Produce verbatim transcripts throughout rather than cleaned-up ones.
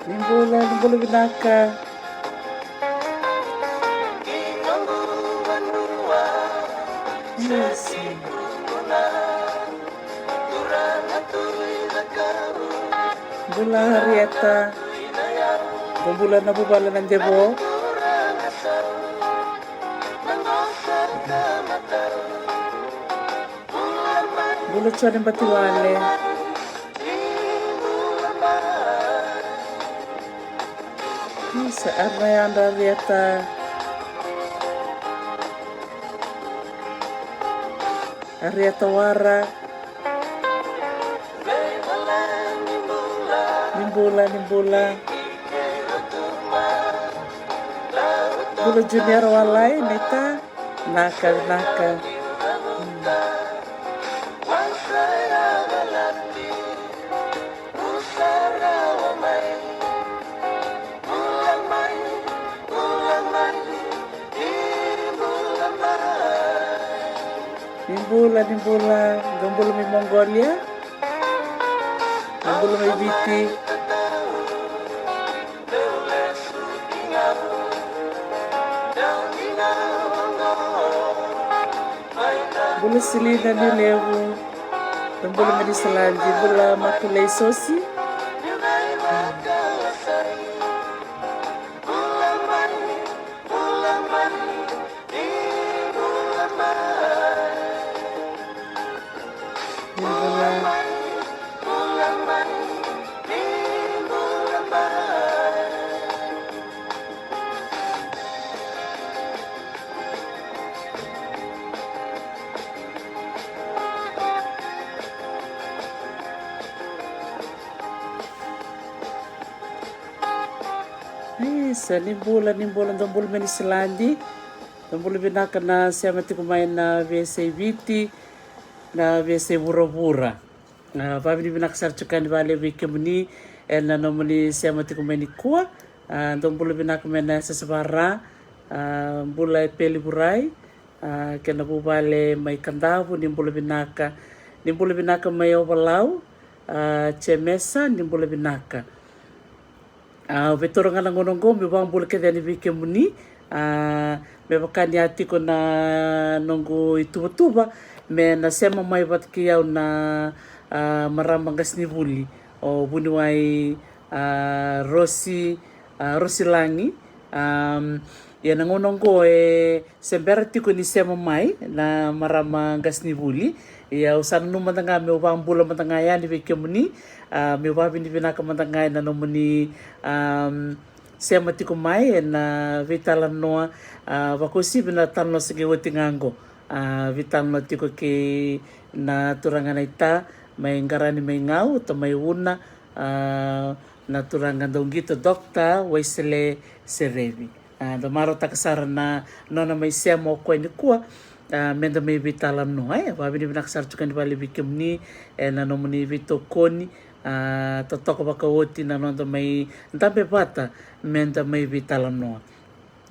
Ni bula, ni bula vinaka. Yes. Bula Arieta. Ko bula na vuvale na devo. Bula Jone Batiwale. Isa, arna yadra Arieta. Arieta Wara. Ni bula, ni bula. Bula Junior Walai, naita. Naka, naka. Ni bula, ni bula, dou bula mai Mongolia. Dou bula mai Viti. Bula Silina ni levu. Dou bula mai ni saladi, bula Makulei Sosi. Isa, ni bula, ni bula, dou bula mai ni saladi. Dou bula vinaka na sema tiko mai na veiyasai Viti, na veiyasai vuravura. A, vavinavinaka sara tiko yani vale vei kemuni ena nomuni sema tiko mai nikua. A, dou bula vinaka mai na yasayasa vara. A, bula e Peli Vurai. A, kei na vuvale mai Kadavu, ni bula vinaka. Ni bula vinaka mai Ovalau. A, Jemesa, ni bula vinaka. A, au via taura ga na gauna oqo meu vakabula kece yani vei kemuni. A, me vaka ni a tiko na noqu ituvatuva me na sema mai vata kei au na, a, marama qasenivuli o vuniwai, a, Rosi, a, Rosi Lagi. A, ia na gauna oqo e se bera tiko ni sema mai na marama qasenivuli. Ia au sa nanuma mada ga meu vakabula mada ga yani vei kemuni. A, meu vakavinavinaka mada ga ena nomuni, am, sema tiko mai ena veitalanoa, a, vakauasivi na talanoa se qai oti ga oqo. A, veitalanoa tiko kei na turaga naita mai Qarani mai Gau, ta mai Una, a, na turaga dauqito Dokta Waisele Serevi. A, da marautaka sara na nona mai sema o koya nikua, a, meda mai veitalanoa, e, vakavinavinaka sara tiko yani vale vei kemuni ena nomuni veitokoni, a, totoka vakaoti na noda mai dabe vata meda mai veitalanoa.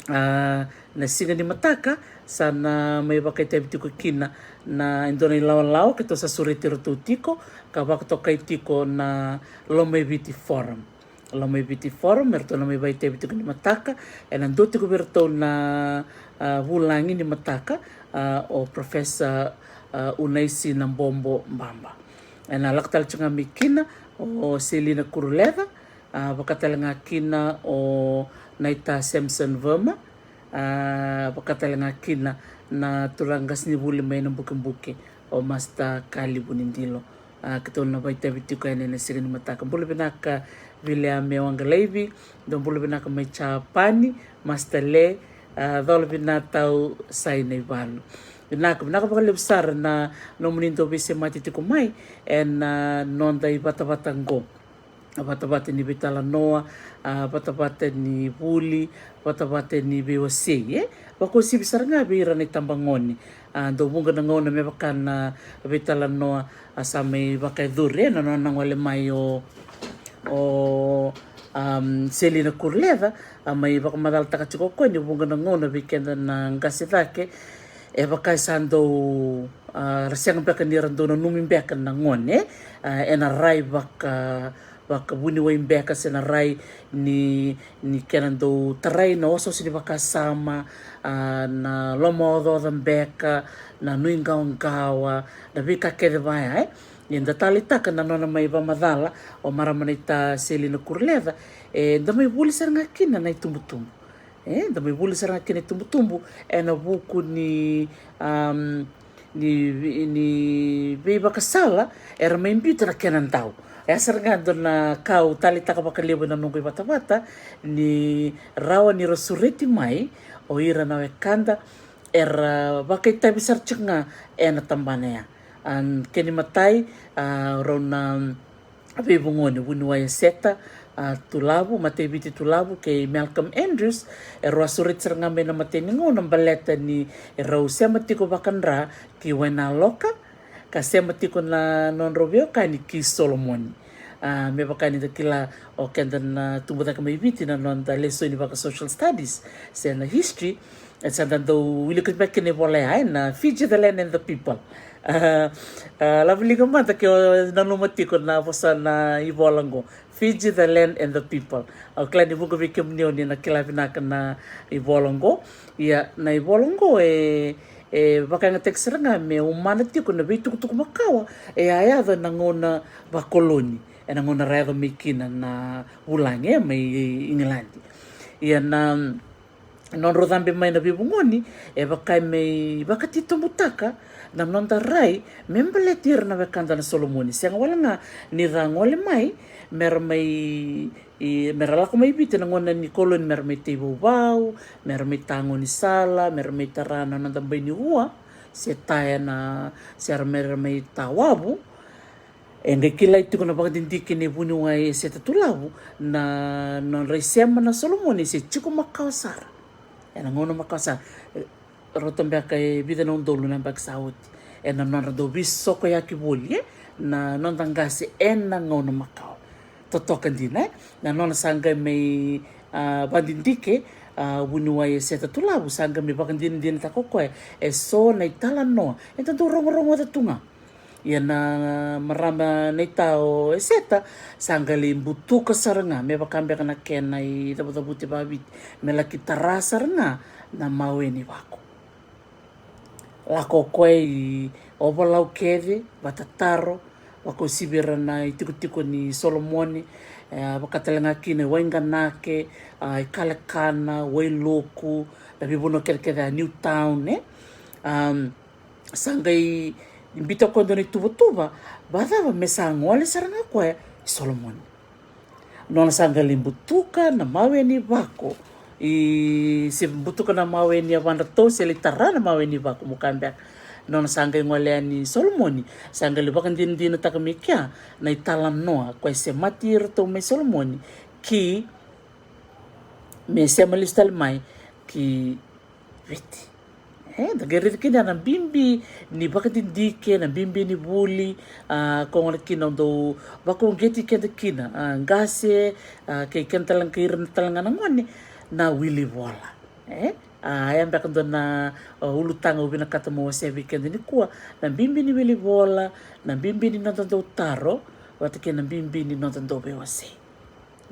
A, na siga ni mataka sa na mai vakaitavi tiko kina na e dua na ilawalawa keitou sa sureti iratou tiko, ka vakatokai tiko na Lomaiviti Forum. Lomaiviti Forum, eratou na mai vakaitavi tiko ni mataka, ena dua tiko vei iratou na, a, vulagi ni mataka, a, o Professor, a, Unaisi Nabobo Baba. Ena lako tale tiko ga mai kina o Selina Kuruleca, a, vaka tale ga kina o naita Samson Verma, a, vaka tale ga kina na turaga qasenivuli mai Nabukebuke, o Master Kali Vunidilo. A, keitou na vakaitavi tiko yani ena siga ni mataka. Bula vinaka Viliame Waqalaivi, dou bula vinaka mai Japani, Master Le, a, Cola Vinatau Sai Naivalu. Vinaka, vinaka vakalevu sara na nomuni dau veisemati tiko mai ena, a, noda ivatavata oqo. Vatavata ni veitalanoa, a, vatavata ni vuli, vatavata ni veiwasei, e? Vakauasivi sara ga vei ira na itabagone. A, dau vuqa na gauna me vaka na veitalanoa, a, sa mai vakayacori, e, na nona gole mai o, o Um, Selina Kuruleca, a mai vakamacalataka tiko o koya ni vuqa na gauna vei keda na qase cake, e vaka e sa dau, a, ra sega beka ni ra dau nanumi beka na gone, a, ena rai vaka, vakavuniwai beka se na rai ni, ni kena dau tarai na osooso ni vakasama, a, na lomaocaoca beka, na nuiqawaqawa, na veika kece vaya, e. Ia da taleitaka na nona mai vakamacala o marama naita Selina Kuruleca, e, da mai vuli sara ga kina na itubutubu. E, da mai vuli sara ga kina na itubutubu ena vuku ni, um, ni, ni veivakasala era mai biuta na kena dau. E sara ga dua na ka au taleitaka vakalevu ena noqu ivatavata, ni rawa ni ra sureti mai o ira na wekada era vakaitavi sara tiko ga ena tabana ya. A, kena imatai, a, rau na veivugoni, vuniwai Eseta, a, Tulavu, Mateviti Tulavu kei Malcolm Andrews, e rau a sureti sara ga mai na imatai ni gauna baleta ni rau sema tiko vakadra ki Wainaloka, ka sema tiko na nodrau veiwekani ki Solomoni. A, me vaka ni da kila o keda na tubu cake mai Viti na noda lesoni vaka social studies se na history, e sa da dau wilika beka kina ivola ya, e, na Fiji, the land and the people. A, a, laveliga mada ke o nanuma tiko na vosa na ivola oqo, Fiji, the land and the people. Au kila ni vuqa vei kemuni o ni na kila vinaka na ivola oqo. Ia na ivola oqo e, e vakayagataki sara ga me umana tiko na veitukutuku makawa e a yaco ena gauna vakoloni, ena gauna ra yaco mai kina na vulagi, e, mai Igiladi. Ia na nodrau cabe mai na veivugoni e vaka e mai vakatitobutaka na noda rai me baleti ira na wekada na Solomoni. Sega wale ga ni ra gole mai me ra mai, i, me ra lako mai Viti ena gauna ni koloni me ra mai tei vauvau, me ra mai tagoni sala, me ra mai tara na noda bai ni ua, se taya na, se ra me ra mai tawavu. E qai kilai tiko na vakadidike nei vuniwai Eseta Tulavu na nodra isema na Solomoni se tiko makawa sara. Ena gauna makawa sara. E, rauta beka e vica na udolu na yabaki sa oti ena nodra dau veisokoyaki voli, e, na noda qase ena gauna makawa. Totoka dina, e. Na nona sa qai mai, a, vakadidike, a, vuniwai Eseta Tulavu, sa qai mai vakadinadinataka o koya e so na italanoa eda dau rogorogoca tu ga. Ia na marama naita o Eseta sa qai lai butuka sara ga, me vaka beka na kena icavucavuti vakaviti, me laki tara sara ga na mawe ni vako. Lako o koya i ovalau kece, vatataro, vakauasivi ira na itikotiko ni Solomoni, e, vaka tale ga kina i Waiganake, a, i Kalekana, Wailoku, na veivanua kecekece, a, Newtown, e. Am, sa qai biuta o koya e dua na ituvatuva, vakacava me sa gole sara ga o koya i Solomoni. Nona sa qai lai butuka na mawe ni vako, i, se butuka na mawe ni yavadratou, se lai tara na mawe ni vako, mo kaya beka. Nona sa qai gole yani i Solomoni, sa qai lai vakadinadinataka mai kea na italanoa, o koya e semati iratou mai Solomoni ki, me sema lesu tale mai ki Viti. E, da qai raica kina na bibi ni vakadidike, na bibi ni vuli, a, ko gona kina o dau vakauqeti keda kina, a, qase, a, kei keda tale ga, kei ira tale ga na gone, na wilivola. E, a, ya beka dua na, a, ulutaga au vinakata meu wasea vei keda nikua, na bibi ni wilivola, na bibi ni noda dau taro, vata kei na bibi ni noda dau veiwasei.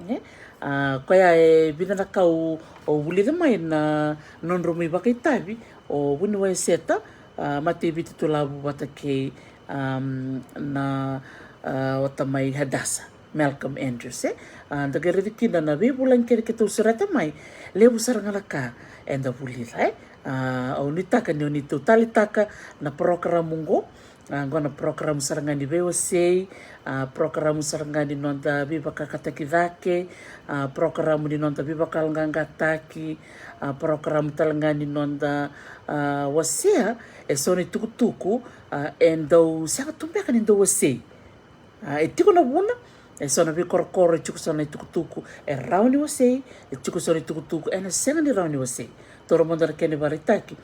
E? A, koya e vica na ka au vulica mai na nodrau mai vakaitavi o vuniwai Eseta, a, Mateviti Tulavu vata kei, am, na, a, wata mai Hadassah, Malcolm Andrews, e? A, da qai raica kina na veivulagi kece keitou sureta mai, levu sara ga na ka eda vulica, e? A, au nuitaka ni o ni tou taleitaka na porokaramu oqo, a, oqo na porokaramu sara ga ni veiwasei, a, porokaramu sara ga ni noda veivakakataki cake, a, porokaramu ni noda veivakayaloqaqataki, a, porokaramu tale ga ni noda, a, wasea e so na itukutuku, a, e dau sega tu beka ni dau wasei. A, e tiko na vuna, e so na veikorokoro, e tiko so na itukutuku e rawa ni wasei, e tiko so na itukutuku ena sega ni rawa ni wasei. Taura mada na kena ivakaraitaki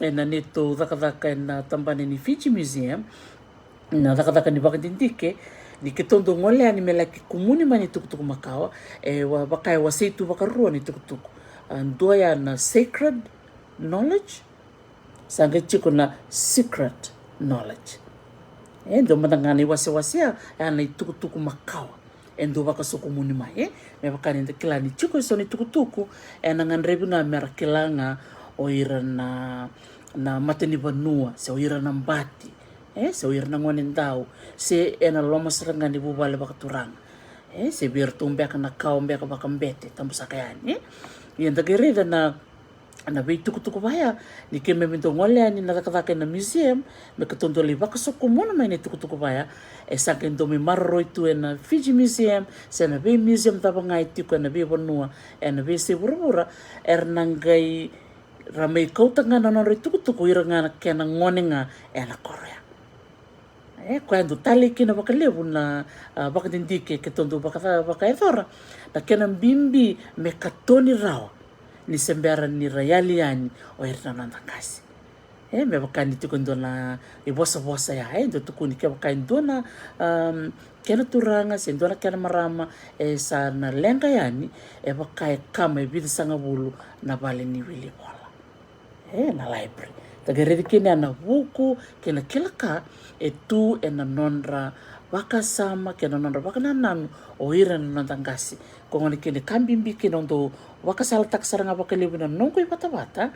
ena neitou cakacaka ena tabana ni Fiji Museum, na cakacaka ni vakadidike, Ni keitou dau gole yani me laki kumuni mai na itukutuku makawa, e wa, vaka e wasei tu vakarua na itukutuku. A, dua ya na sacred knowledge, sa qai tiko na secret knowledge. E dua mada ga na iwasewase ya, ya na itukutuku makawa e dau vakasokumuni mai, e. Me vaka ni da kila ni tiko e so na itukutuku, e na gadrevi ga me ra kila ga o ira na, na matanivanua, se o ira na bati, e, se o ira na gone dau, se e na loma sara ga ni vuvale vakaturaga, e, se vei iratou beka na kawa beka vakabete, tabusaka yani, e. Ia da qai raica na, na veitukutuku vaya, ni keimami dau gole yani na cakacaka e na museum, me keitou dau lai vakasokumuna mai na itukutuku vaya, e sa qai dau mai maroroi tu e na Fiji Museum, se na vei museum cava ga e tiko e na veivanua, e na veiyasai vuravura, era na qai ra mai kauta ga na nodra itukutuku, ira ga na kena gone ga e na koro ya. E, koya e dau talei kina vakalevu na, a, vakadidike keitou dau vaka, vakayacora, na kena bibi me katoni rawa ni se bera ni ra yali yani o ira na noda qase. E, me vaka ni tiko e dua na ivosavosa ya, e dau tukuni kevaka e dua na, am, kena turaga se dua na kena marama e sa na leqa yani, e vaka e kama e vica sagavulu na vale ni wili vola, e na library. Da qai raici kina ya na vuku kei na kila ka e tu e na nodra vakasama kei na nodra vakanananu o ira na noda qase. Ko gona kina e ka bibi kina au dau vakasalataka sara ga vakalevu na noqu ivatavata,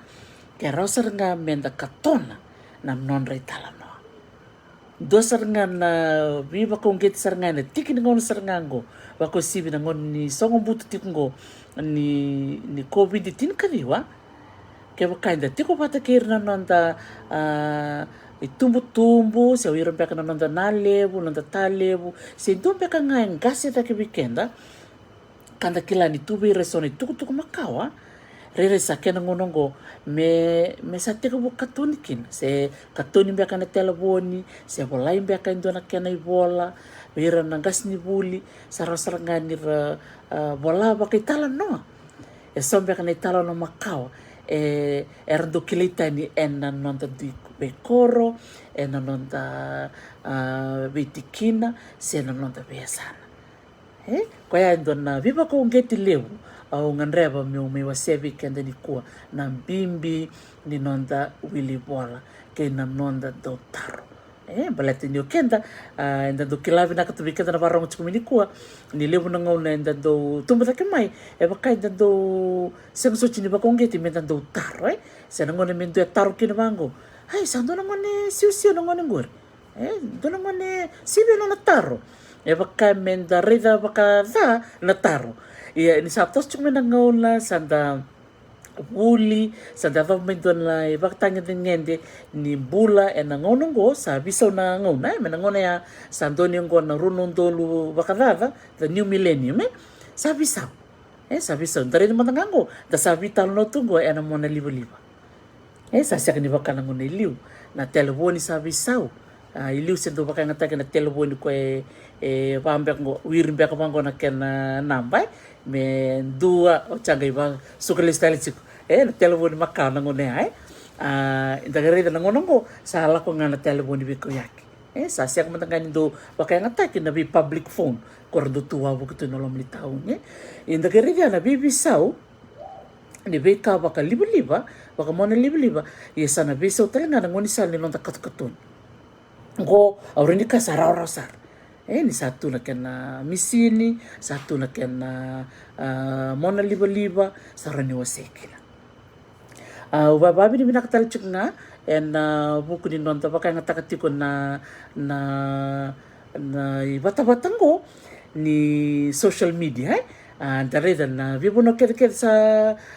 ke rawa sara ga me da katona na nodra italanoa. Dua sara ga na veivakauqeti sara ga e na tiki ni gauna sara ga oqo, vakauasivi na gauna ni sogo butu tiko oqo ni, ni COVID tinikaciwa. Kevaka e da tiko vata kei ira na noda, a, itubutubu, se o ira beka na noda nalevu, noda talevu, se dua beka ga e qase cake vei keda, ka da kila ni tu vei ira e so na itukutuku makawa, rairai sa kena gauna oqo me, me sa tekivu katoni kina, se katoni beka na televoni, se volai beka e dua na kena ivola vei ira na qasenivuli, sa rawa sara ga ni ra, a, vola vakaitalanoa e so beka na italanoa makawa e, era dau kilai tani e na noda dui veikoro, e na noda, a, veitikina, se na noda veiyasana. E, koya e dua na veivakauqeti levu au gadreva meu mai wasea vei keda nikua, na bibi ni noda wili vola kei na noda dau taro. E, baleta ni o keda, a, eda dau kila vinaka tu vei keda na vakarorogo tiko mai nikua, ni levu na gauna eda dau tubu cake mai, e vaka eda dau sega soti ni vakauqeti me da dau taro, e. Se na gauna me dua e taro kina vaqo, ai, sa dua na gone siusiu na gone qori. E, dua na gone sivi e nona taro. E vaka me da raica vakaca na taro. Ia ni sa toso tiko mai na gauna, sa da vuli, sa da yacova mai dua na ivakatagedegede ni bula e na gauna oqo, sa veisau na gauna, e, me na gauna ya sa dua ni oqo na rua na udolu vakacaca, the new millennium, e, sa veisau. E, sa veisau. Da raica mada ga oqo, da sa veitalanoa tu oqo e na mona livaliva. E, sa sega ni vaka na gauna i liu. Na televoni sa veisau. A, i liu se dau vakayagataki na televoni ko e, e, va beka oqo, wiri beka vaqo na kena naba, e. Me dua, o ca qai vasuka lesu tale tiko. E, na televoni makawa na gauna ya, e. A, da qai raica na gauna oqo, sa lako ga na televoni veikauyaki. E, sa sega mada ga ni dau vakayagataki na vei public phone ko ra dau tu wavoki tu na loma ni tauni, e. Ia da qai raica na veiveisau ni veika vakalivaliva, vakamona livaliva, ia sa na veisau tale ga na gaunisala ni noda katokatoni. Oqo au rai ni ka sa rawarawa sara. E, ni sa tu na kena misini, sa tu na kena, a, mona livaliva, sa rawa ni wasei kina. A, au va, vavinavinaka tale tiko ga e na vuku ni noda vakayagataka tiko na, na, na ivatavata oqo ni social media, e. A, da raica na veivanua kecekece sa,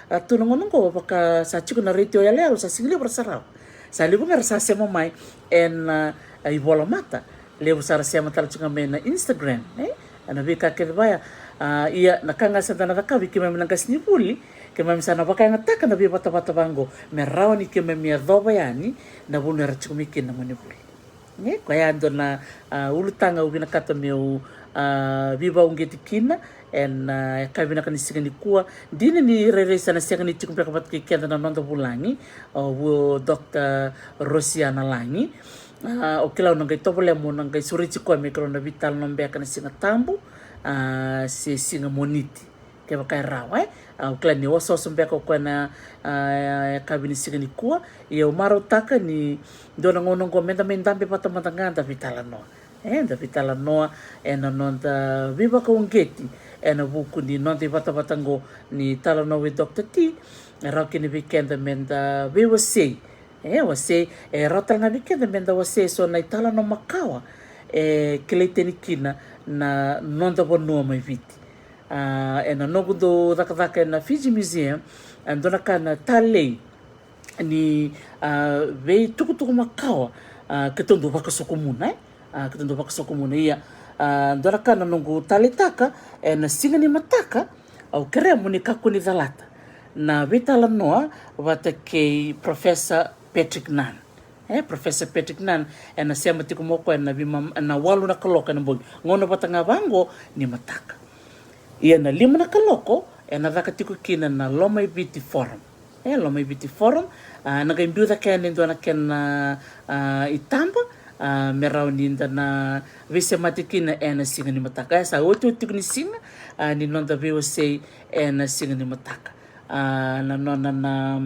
a, tu na gauna oqo, vaka sa tiko na retio yaloyalo, sa sega ni levu era sarava. Sa levu ga era sa sema mai e na, a, ivolamata. Levu sa ra sema tale tiko ga mai na Instagram, e? E na veika kece vaya. A, ia na ka ga sa da na cakava i keimami na qasenivuli, keimami sa na vakayagataka na veivatavata vaqo me rawa ni keimami yacova yani na vanua era tiko mai kina na gonevuli. E, koya e dua na, a, ulutaga au vinakata meu, a, veivakauqeti kina e na, a, yakavi vinaka ni siga nikua. Dina ni rairai sa na sega ni tiko beka vata kei keda na noda vulagi, o Doctor Rosiana Lagi. A, au kila au na qai tovolea mo na qai sureti koya me kila na veitalanoa beka na Siga Tabu, a, se Siga Moniti. Kevaka e rawa, e? A, au kila ni osooso beka o koya na, a, yakavi ni siga nikua. Ia au marautaka ni dua na gauna oqo meda mai dabe vata mada ga da veitalanoa. E, da veitalanoa ena noda veivakauqeti ena vuku ni noda ivatavata oqo ni Talanoa with Doctor T. E rawa kina vei keda meda veiwasei. E, wasei, e rawa tale ga vei keda meda wasei eso na italanoa makawa e kilai tani kina na noda vanua mai Viti. A, ena noqu dau cakacaka ena Fiji Museum, a, dua na ka na talei ni, a, veitukutuku makawa, a, keitou dau vakasokomuna, e? A, keitou dau vakasokomuna. Ia, a, dua na ka na noqu taleitaka ena siga ni mataka, au kerea mo ni kakua ni calata na veitalanoa vata kei Professor Patrick Nunn. E, Professor Patrick Nunn ena sema tiko mai o koya ena veimama, ena walu na kaloko ena bogi. Gauna vata ga vaqo ni mataka. Ia na lima na kaloko ena caka tiko kina na Lomaiviti Forum. E, Lomaiviti Forum, a, na qai biu cake yani e dua na kena, a, itaba, a, me rawa ni da na veisemati kina ena siga ni mataka. E sa otioti tiko ni siga, a, ni noda veiwasei ena siga ni mataka. A, na nona na,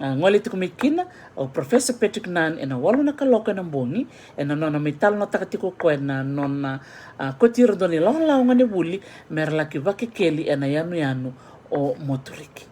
a, gole tiko mai kina o Professor Patrick Nunn ena walu na kaloko ena bogi, ena nona mai talanoataka tiko o koya na nona, a, kauti ira dua na ilawalawa gonevuli me ra laki vakekeli ena yanuyanu o Moturiki.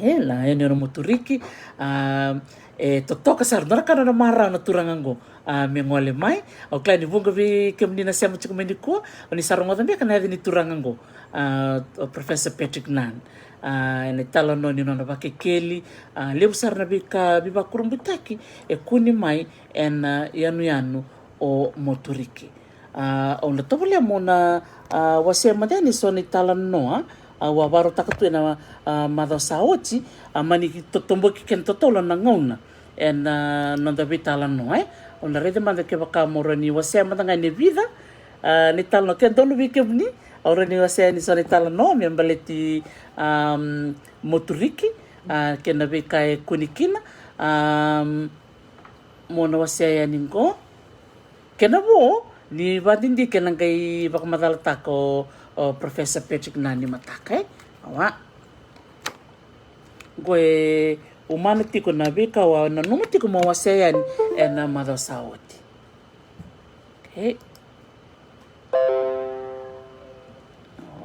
E, na yanuyanu o Moturiki, a, e totoka sara, dua na ka na nona marau na turaga oqo, a, me gole mai. Au kila ni vuqa vei kemuni na sema tiko mai nikua, o ni sa rogoca beka na yaca ni turaga oqo, a, o Professor Patrick Nunn. A, ena italanoa ni nona vakekeli, a, levu sara na veika veivakurabuitaki e kune mai ena yanuyanu o Moturiki. A, au na tovolea mo na, a, wasea mada yani eso na italanoa, a, au a vakarautaka tu ena, a, macawa sa oti, a, mani to-, toboki kena totolo na gauna ena, a, noda veitalanoa, e. Au na raica mada kevaka mo rawa ni wasea mada ga yani e vica, a, na italanoa ke donu vei kemuni, au rawa ni wasea yani eso na italanoa me baleti, am, Moturiki, a, kei na veika e kune kina, am, mo na wasea yani qo. Kena vo, ni vadidike na qai vakamacalataka o, o Professor Patrick Nunn ni mataka, e? Awa. Qo e umana tiko na veika au a nanuma tiko mo wasea yani ena macawa sa oti. Okay.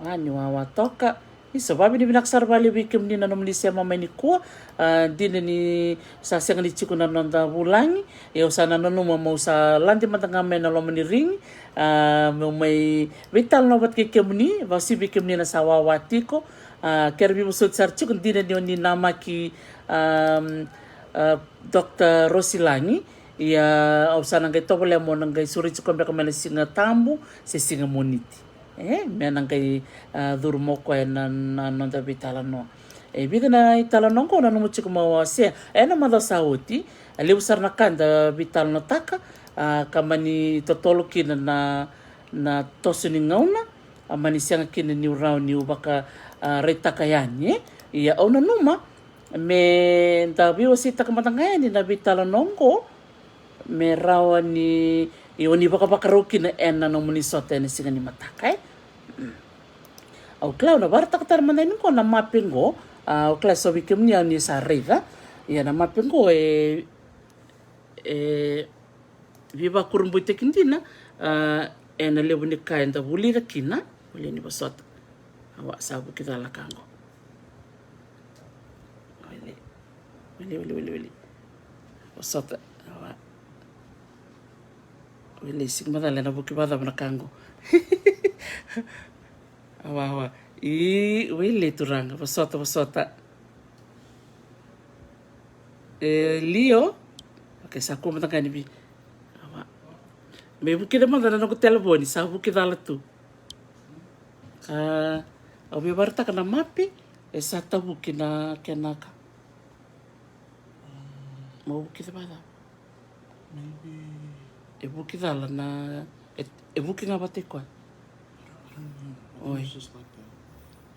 Awa, ni wawa toka. Ni sa vavinavinaka sara vakalevu vei kemuni na nomuni sema mai nikua. A, dina ni sa sega ni tiko na noda vulagi, ia au sa na nanuma meu sa lade mada ga mai na loma ni rigi, a, meu mai veitalanoa vata kei kemuni, vakauasivi vei kemuni na sa wawa tiko. A, kere veivosoti sara tiko, dina ni o ni namaki, a, a, Doctor Rosi Lagi. Ia au sa na qai tovolea mo na qai sureti koya beka mai na Siga Tabu se Siga Moniti. E, me na qai, a, curu mai o koya ena, na noda veitalanoa. E vica na italanoa oqo au nanuma tiko meu wasea ena macawa sa oti. A, levu sara na ka eda veitalanoataka, a, ka mani totolo kina na, na toso ni gauna, a, mani sega kina niu rawa niu vaka, a, raitaka yani, e. Ia au nanuma me da veiwaseitaka mada ga yani na veitalanoa oqo, me rawa ni, ia o ni vakavakarau kina ena nomuni sota ena siga ni mataka, e. Mm. Au kila au na vakaraitaka tale mada yani qo na mape qo, a, au kila e so vei kemuni au ni sa raica. Ia na mape qo e, e veivakurabuitaki dina, a, ena levu ni ka eda vulica kina, vuli ni vosota. Awa, sa vuki cala ka qo. Wele. Wele, wele, wele, wele. Vosota. Awa. Wele, sega ni macala ena vuki vakacava na ka qo. Awa, awa. I, wele turaga, vosota, vosota. E, Lio. Okay, sa kua mada ga ni vei. Awa. Me vukica mada na noqu telefoni, sa vuki cala tu. A, au via vakaraitaka na mape, e sa tavuki na kena ka. Mo vukica vakacava? Maybe. E vuki cala na, e, e vuki ga vata i koya. I don't know. Oi. It's just like that.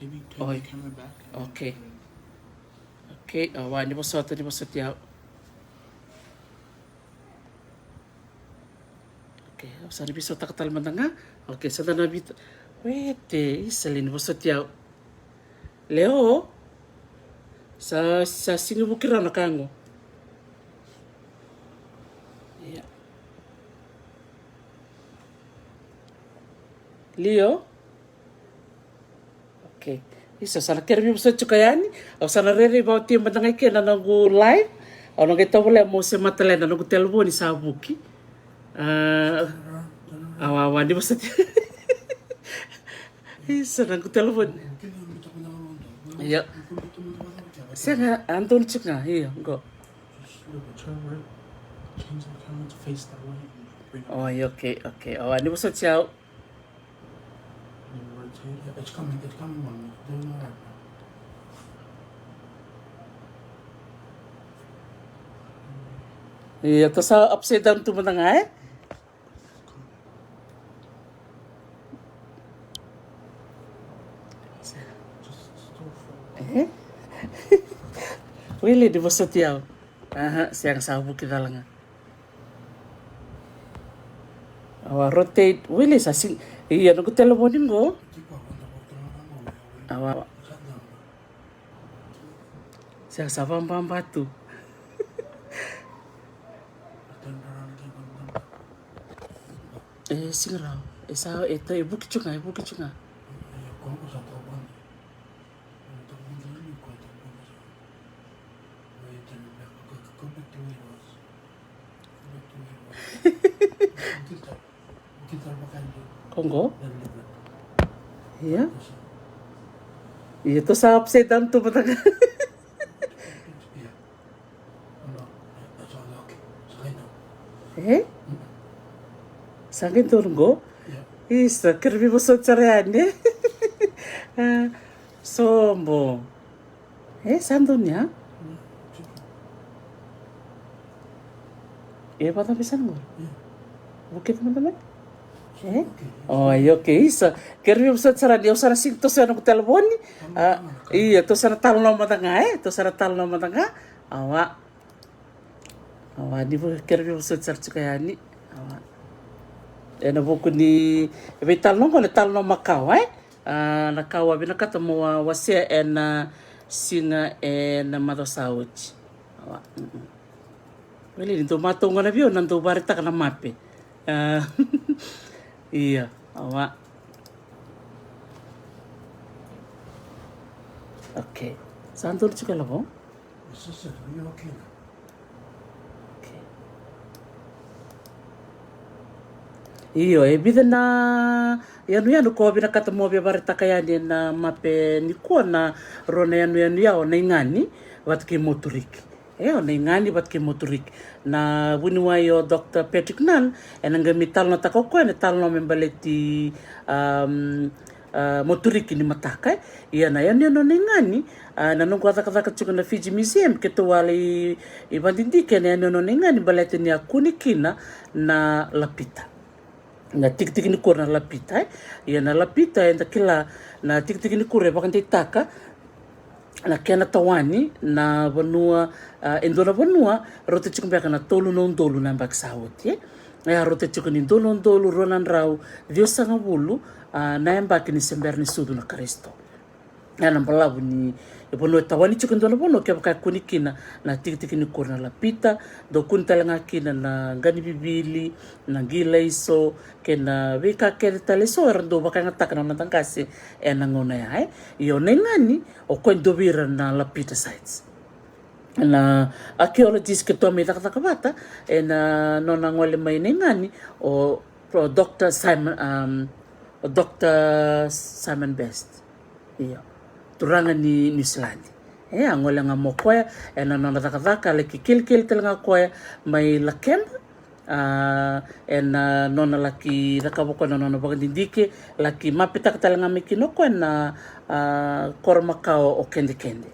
Maybe turn the camera back and then. Okay. Okay, awa, ni vosota, ni vosoti au. Sa na veisautaka tale mada ga. Okay, sa da na vita. Wete, isa, lewe ni vosoti au. Leo. Sa, sa sigi vuki rawa na ka qo. Ia. Leo. Okay. Isa, sa na kere vei vosoti tiko yani. Au sa na rairai vakaoti mada ga i ke na noqu live. Au na qai tovolea mo se matale na noqu telefoni sa vuki. Ah, awa, awa, ni vosoti. Isa, noqu telefoni. Ia. Sega, a donu tiko ga, ia, qo. Oh, ia, okay, okay. Awa, ni vosoti au. It's coming, it's coming on me. Doing all right now. Ia, tou sa upside down tu mada ga, e? Just, just go for it. E? Wili, ni vosoti au. Aha, sega, sa vuki cala ga. Awa, rotate. Wili, sa si. Ia, noqu telefoni qo. Awa, awa. Sa, sa vababa tu. E, sega rawa. E sa, e ta, e vuki tu ga, e vuki tu ga. Qo qo. Ia. Ia, tou sa upside down tu mada ga. E? Sa qai donu qo? Isa, kere vei vosoti sara yani. Ah, sobo. E, sa donu ya? E, vata vei sa na qori. Vuki tu mada mai. E? Oi, okay, isa. Kere vei vosoti sara yani, au sa na sigi toso ena noqu telefoni. Ah, ia, tou sa na talanoa mada ga, e? Tou sa na talanoa mada ga. Awa. Awa, ni vou kere vei vosoti sara tiko yani. Awa. Ena vuku ni veitalanoa qo na talanoa makawa, e? Ah, na ka au a vinakata mo a wasea ena siga ena macawa sa oti. Awa. Mm-mm. Wili, ni dou matau gona vei au na dou vakaraitaka na mape. Ah, ia, awa. Okay. Sa donu tiko e lavo? Okay. Io, e vica na yanuyanu ko vinakata mo via vakaraitaka yani ena mape nikua, na rua na yanuyanu ya o Naigani vata kei Moturiki. E, o Naigani vata kei Moturiki. Na vuniwai o Doctor Patrick Nunn, ena qai mai talanoataka o koya na talanoa me baleti, um, ah, Moturiki ni mataka, e. Ia na yanuyanu o Naigani, ah, na noqu a cakacaka tiko na Fiji Museum, keitou a lai, i vadidike na yanuyanu o Naigani baleta ni a kune kina na lapita. Na tikitiki ni kuro na lapita, e. Ia na lapita, eda kila na tikitiki ni kuro e vakadeitaka na kena tawani na vanua, ah, e dua na vanua rauta tiko beka na tolu na udolu na yabaki sa oti, e. E a rauta tiko ni dua na udolu rua na drau ciwasagavulu, ah, na yabaki ni se bera ni sucu na Karisito. Ena balavu ni vanua e tawani tiko e dua na vanua, kevaka e kune kina na tikitiki ni kuro na lapita, dau kune tale ga kina na qanivivili, na qilaiso, kei na veika kece tale eso era dau vakayagataka na noda qase ena gauna ya, e. Ia o Naigani, o koya e dua vei ira na lapita sites. Na archaeologist keitou a mai cakacaka vata ena nona gole mai Naigani, o, o Doctor Simon, um, o Doctor Simon Best. Io. Turaga ni Niusiladi. E, a gole ga mai o koya ena nona cakacaka, a laki kelikeli tale ga o koya mai Lakeba. Ah, ena nona laki cakava o koya na nona vakadidike, laki mapetaka tale ga mai kina o koya na, ah, koro makawa o Kedekede.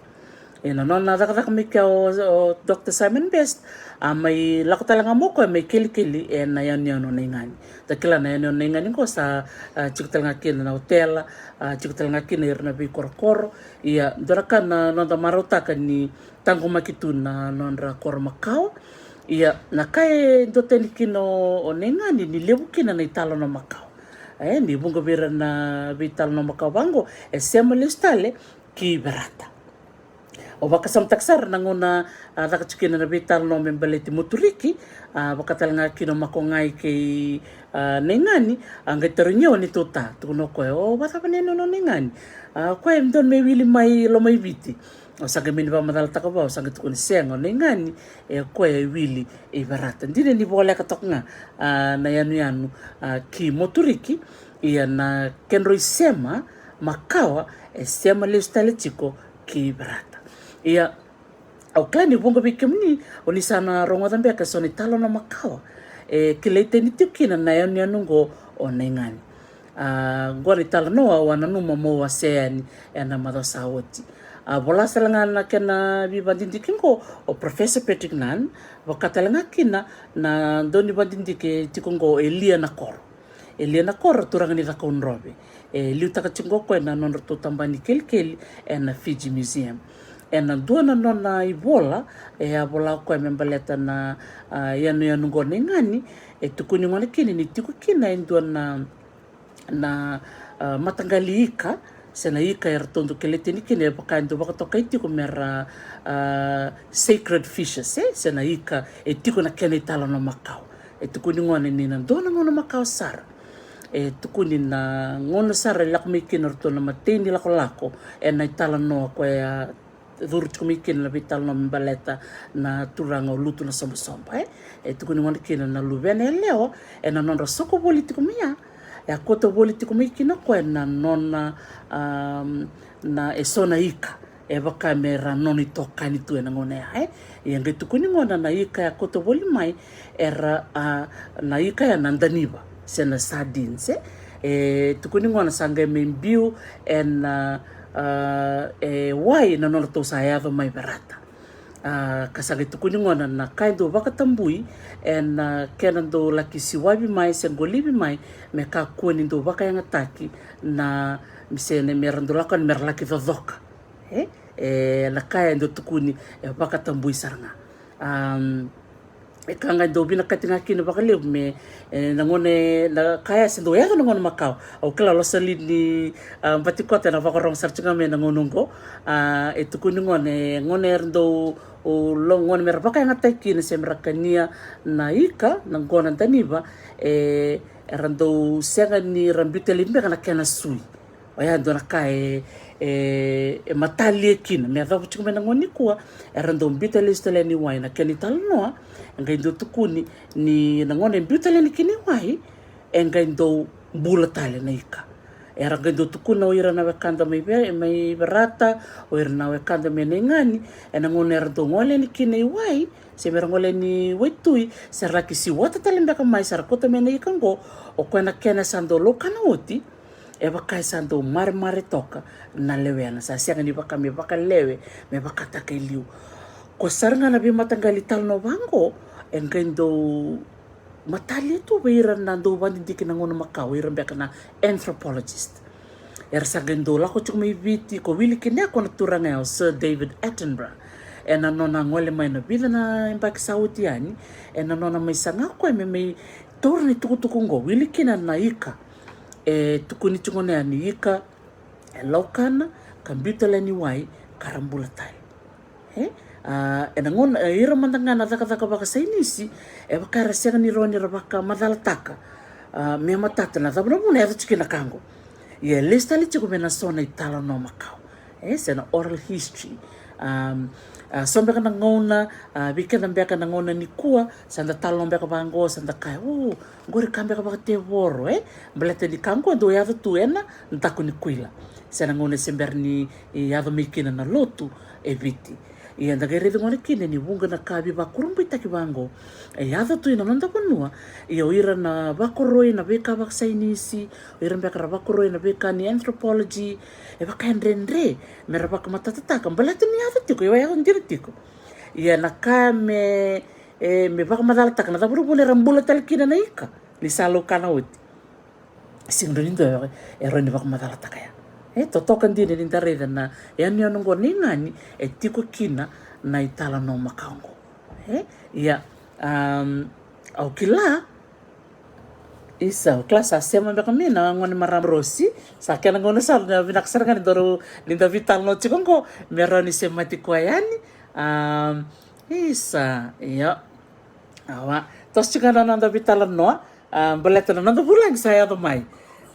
Ena nona cakacaka mai kea o, o Doctor Simon Best, a mai lako tale ga mai o koya mai kelikeli ena yanuyanu o Naigani. Da kila na yanuyanu o Naigani qo sa, ah, tiko tale ga kina na otela, ah, tiko tale ga kina ira na veikorokoro. Ia, dua na ka na noda marautaka ni taqomaki tu na nodra koro makawa. Ia, na ka e duatani kina o, o Neigani ni levu kina na italanoa makawa. E, ni vuqa vei ira na veitalanoa makawa vaqo, e sema lesu tale ki Verata. O vakasamataka sara na gauna a caka tiko kina na veitalanoa me baleti Moturiki, a vaka tale ga kina o Makogai kei a Neigani, a qai tarogi au o neitou ta, tukuna o koya, o vakacava na yanuyanu o Neigani? A koya e dodonu me wili mai Lomaiviti. Au sa qai mani vakamacalataka vua, au sa qai tukuna sega, o Neigani e koya e wili i Verata. Dina ni voleka toka ga a na yanuyanu a ki Moturiki, ia na kedrau isema makawa e sema lesu tale tiko ki Verata. Ia, au kila ni vuqa vei kemuni o ni sa na rogoca beka eso na italanoa makawa e kilai tani tiko kina na yanuyanu oqo o Neigani. A, oqo na italanoa au a nanuma meu wasea yani ena macawa sa oti. A vola sara ga na kena veivakadidike oqo o Professor Patrick Nunn, vaka tale ga kina na daunivakadidike tiko oqo o Elia Nakoro. Elia Nakoro, turaga ni Cakaudrove. E liutaka tiko oqo o koya na nodratou tabana ni kelikeli ena Fiji Museum. Ena dua na nona ivola e a vola o koya me baleta na a yanuyanu oqo o Neigani, e tukuni gona kina ni tiko kina e dua na na a mataqali ika, se na ika eratou dau kilai tani kina, e vaka e dau vakatokai tiko me ra a sacred fishes, e, se na ika e tiko na kena italanoa makawa. E tukuni gona ni na dua na gauna makawa sara. E tukuni na gauna sara e lako mai kina o ratou na mateni lakolako ena italanoa koya curu tiko mai kina na veitalanoa me baleta na turaga o Lutu na Sobasoba, e. E tukuni gona kina na luvena yalewa ena nodra soko voli tiko mai ya, e a kauta voli tiko mai kina o koya na nona a na eso na ika e vaka me ra nona itokani tu ena gauna ya, e. Ia qai tukuni gona na ika e a kauta voli mai era a na ika ya na daniva se na sardines, e. E tukuni gona sa qai mai biu ena a e wai na nodratou sa yaco mai Verata. A ka sa qai tukuni gona na ka e dau vakatabui ena kena dau laki siwavi mai se qolivi mai me kakua ni dau vakayagataki na, se na me ra dau lako yani me ra laki cocoka, e, e na ka e dau tukuni e vakatabui sara ga. A e ka ga e dau vinakati ga kina vakalevu me e na gauna e na ka ya se dau yaco na gauna makawa. Au kila o Losalini a Batikota ena vakarogo sara tiko ga mai na gauna oqo. A e tukuni gona e gauna era dau o lo gauna me ra vakayagataki kina se me ra kania na ika, na qo na daniva, e era dau sega ni ra biuta laivi beka na kena sui. Oya dua na ka e e matalia kina me yacova tiko mai na gauna nikua. Era dau biuta lesu tale yani wai na kena italanoa, e qai dau tukuni ni na gauna e biuta tale yani kina i wai e qai dau bula tale na ika. Era qai dau tukuna o ira na wekada mai Verata, mai Verata, o ira na wekada mai Neigani, ena gauna era dau gole yani kina i wai se me ra gole yani waitui, se ra laki siwata tale beka mai sa ra kauta mai na ika oqo, o koya na kena sa dau laukana oti. E vaka e sa dau maremare toka na lewena, sa sega ni vaka me vakalewe me vakataka e liu. Ko sara ga na veimataqali talanoa vaqo e qai dau matalia tu vei ira na dau vakadidike na gauna makawa, ira beka na anthropologist. Era sa qai dau lako tiko mai Viti, ko wili kina ko na turaga ya o Sir David Attenborough ena nona gole mai na vica na yabaki sa oti yani, ena nona mai saga o koya me mai taura na itukutuku oqo, wili kina na ika e tukuni tiko na yani ika e laukana ka biuta tale yani wai ka ra bula tale. E a ena gauna e ira mada ga na cakacaka vakasainisi e vaka era sega ni rawa ni ra vakamacalataka a me matata na cava na vuna e yaco tiko kina ka oqo. Ia e lesu tale tiko me na so na italanoa makawa, e se na oral history. A so beka na gauna a vei keda beka na gauna nikua sa da talanoa beka vaqo, sa da kaya o qori ka beka vakatevoro, e baleta ni ka oqo e dau yaco tu ena daku ni kuila se na gauna se bera ni yaco mai kina na lotu e Viti. Ia da qai raica gona kina ni vuqa na ka veivakurabuitaki vaqo e yaco tu ina noda vanua. Ia o ira na vakoroi na veika vakasainisi, o ira beka ra vakoroi na veika ni anthropology, e vaka e dredre me ra vakamatatataka baleta ni yaco tiko, ia e yaco dina tiko. Ia na ka me e me vakamacalataka na cava na vuna era bula tale kina na ika ni sa laukana oti. Sega ni dua e rawa ni vakamacalataka ya. E totoka dina ni da raica na yanuyanu oqo o Neigani e tiko kina na italanoa makawa oqo. E ia Am, au kila. Isa, au kila sa sema beka mai na gone marama Rosi. Sa kena gauna sara na vinaka sara ga ni daru ni da veitalanoa tiko qo. Me rawa ni semati koya yani. Am, isa, io. Awa, toso tiko ga na noda veitalanoa. A, baleta na noda vulagi sa yaco mai.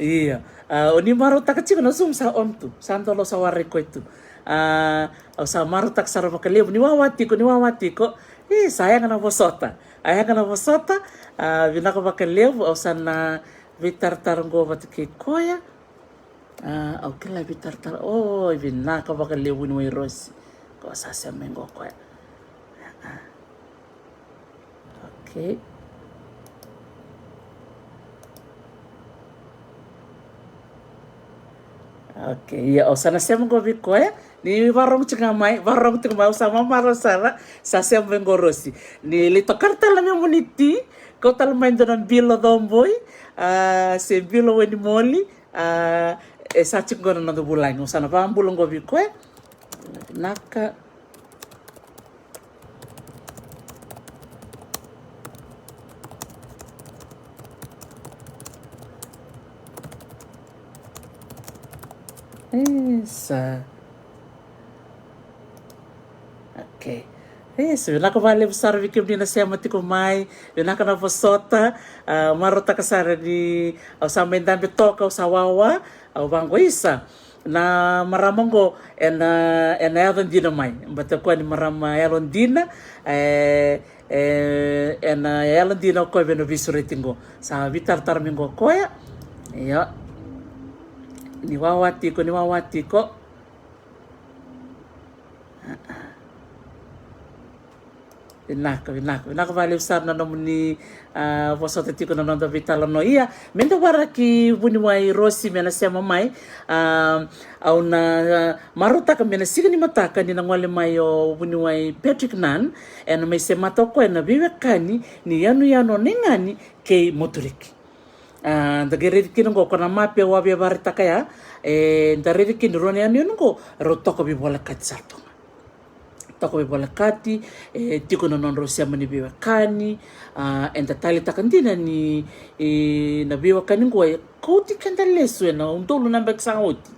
Ia. A, o ni marautaka tiko na Zoom sa on tu. Sa dolo sa warai koya tu. A, au sa marautaka sara vakalevu. Ni wawa tiko, ni wawa tiko. E, sa yaga na vosota. A yaga na vosota. A, vinaka vakalevu. Au sa na veitaratara qo vata kei koya. A, au kila veitaratara. O, vinaka vakalevu ni wai Rosi. Ko sa sema qo koya. A. Okay. Okay, ia, au sa na sema qo vei koya. Ni varogo tiko ga mai, varogo tiko mai, au sa mamarau sara, sa sema vei qo Rosi. Ni lai tokara tale na memu ni ti, kau tale mai dua na bilo coboi, a, se bilo wainimoli, a, e sa tiko qo na noda vulagi, au sa na vabula qo vei koya. Naka. Isa. Okay. Isa, vinaka vakalevu sara vei kemuni na sema tiko mai. Vinaka na vosota. A, marautaka sara ni au sa mai dabe toka, au sa wawa. Au vaqo isa. Na marama qo ena, ena yaco dina mai. Bata koya ni marama yalo dina, e, e, ena yalo dina o koya vei na veisureti qo. Sa veitaratara mai qo koya. Io. Ni wawa tiko, ni wawa tiko. Vinaka, vinaka, vinaka vakalevu sara na nomuni, a, vosota tiko na noda veitalanoa. Ia, me da waraki vuniwai Rosi me na sema mai, a, au na, a, marautaka me na siga ni mataka ni na gole mai o vuniwai Patrick Nan, ena mai semata o koya na veiwekani ni yanuyanu o Naigani kei Moturiki. A, da qai raici kina qo ko na mape au a via vakaraitaka ya, e, da raici kina rua na yanuyanu qo, rau toka veivolekati sara tu ga. Toka veivolekati, e, tiko na nodrau sema ni veiwekani, a, eda taleitaka dina ni, e, na veiwekani qo e kauti keda lesu ena udolu na yabaki sa oti.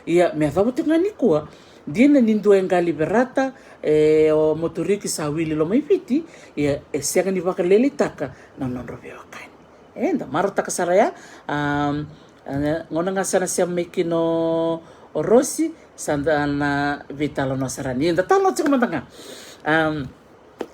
Ia, me yacova tiko ga nikua, dina ni dua e qali Verata, e, o Moturiki sa wili loma i Viti, ia, e sega ni vakalailaitaka na nodrau veiwekani. E, da marautaka sara ya, am, e, gauna ga sa na sema mai kina o Rosi, sa da na veitalanoa sara yani. Da talanoa tiko mada ga. Am,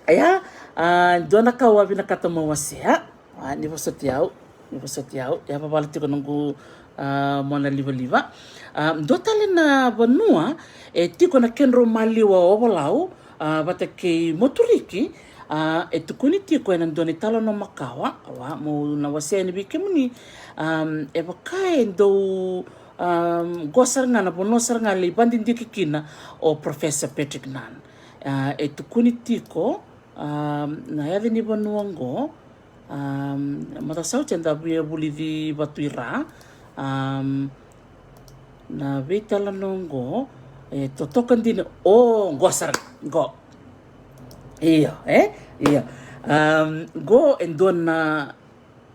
ia, a, dua na ka au a vinakata meu wasea. A, ni vosoti au, ni vosoti au. Ia vavala tiko noqu, a, mona livaliva. A, dua tale na vanua, e tiko na kedrau maliwa o Ovalau, a, vata kei Moturiki, a, e tukuni tiko ena dua na italanoa makawa, wa, mo na wasea yani vei kemuni, am, e vaka e dau, am, qo sara ga na vanua sara ga lai vadidike kina o Professor Patrick Nan. A, e tukuni tiko, am, na yaca ni vanua qo, am, matasauti eda via vulici vatu i ra, am, na veitalanoa qo, e totoka dina, o, qo sara, qo. Io, e? Io. Am, qo e dua na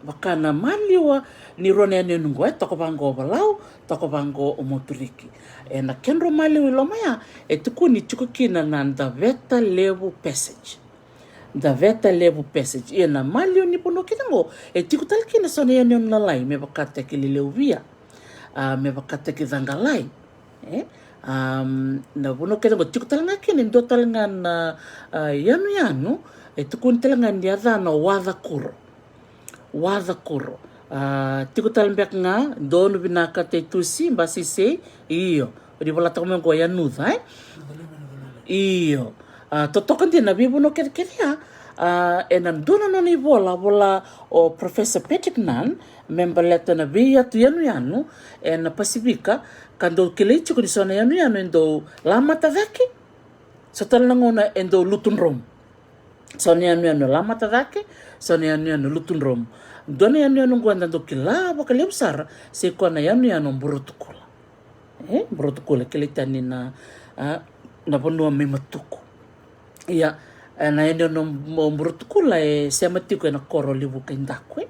vaka na maliwa ni rua na yanuyanu qo, e toka vaqo o Valau, toka vaqo o Moturiki. E na kedrau maliwa i loma ya, e tukuni tiko kina na Daveta Levu Passage. Daveta Levu Passage. Ia na maliwa ni vanua kece qo, e tiko tale kina so na yanuyanu lalai, me vakataki Leleuvia. A, me vakataki Caqalai. E? Am, na vanua kece qo, tiko tale ga kina, e dua tale ga na, a, yanuyanu, e tukuni tale ga ni yacana o Wacakuro. Wacakuro. A, tiko tale beka ga, donu vinaka Taitusi, Basisei, io. O ni volataka mai qo Yanuca, e? Io. A, totoka dina na veivanua kecekece ya. A, ena dua na nona ivola, vola o Professor Patrick Nan, me baleta na veiyatu yanuyanu, ena Pasifika, ka dau kilai tiko ni so na yanuyanu e dau lamata cake, so tale na gauna e dau lutu dromu. So na yanuyanu e lamata cake, so na yanuyanu e lutu dromu. Dua na yanuyanu qo eda dau kila vakalevu sara, sai koya na yanuyanu o Burotukula. E, Burotukula, kilai tani na, a, na vanua mai Matuku. Ia, E, na yanuyanu o Burotukula e sema tiko ena koro levu kai Daku, e.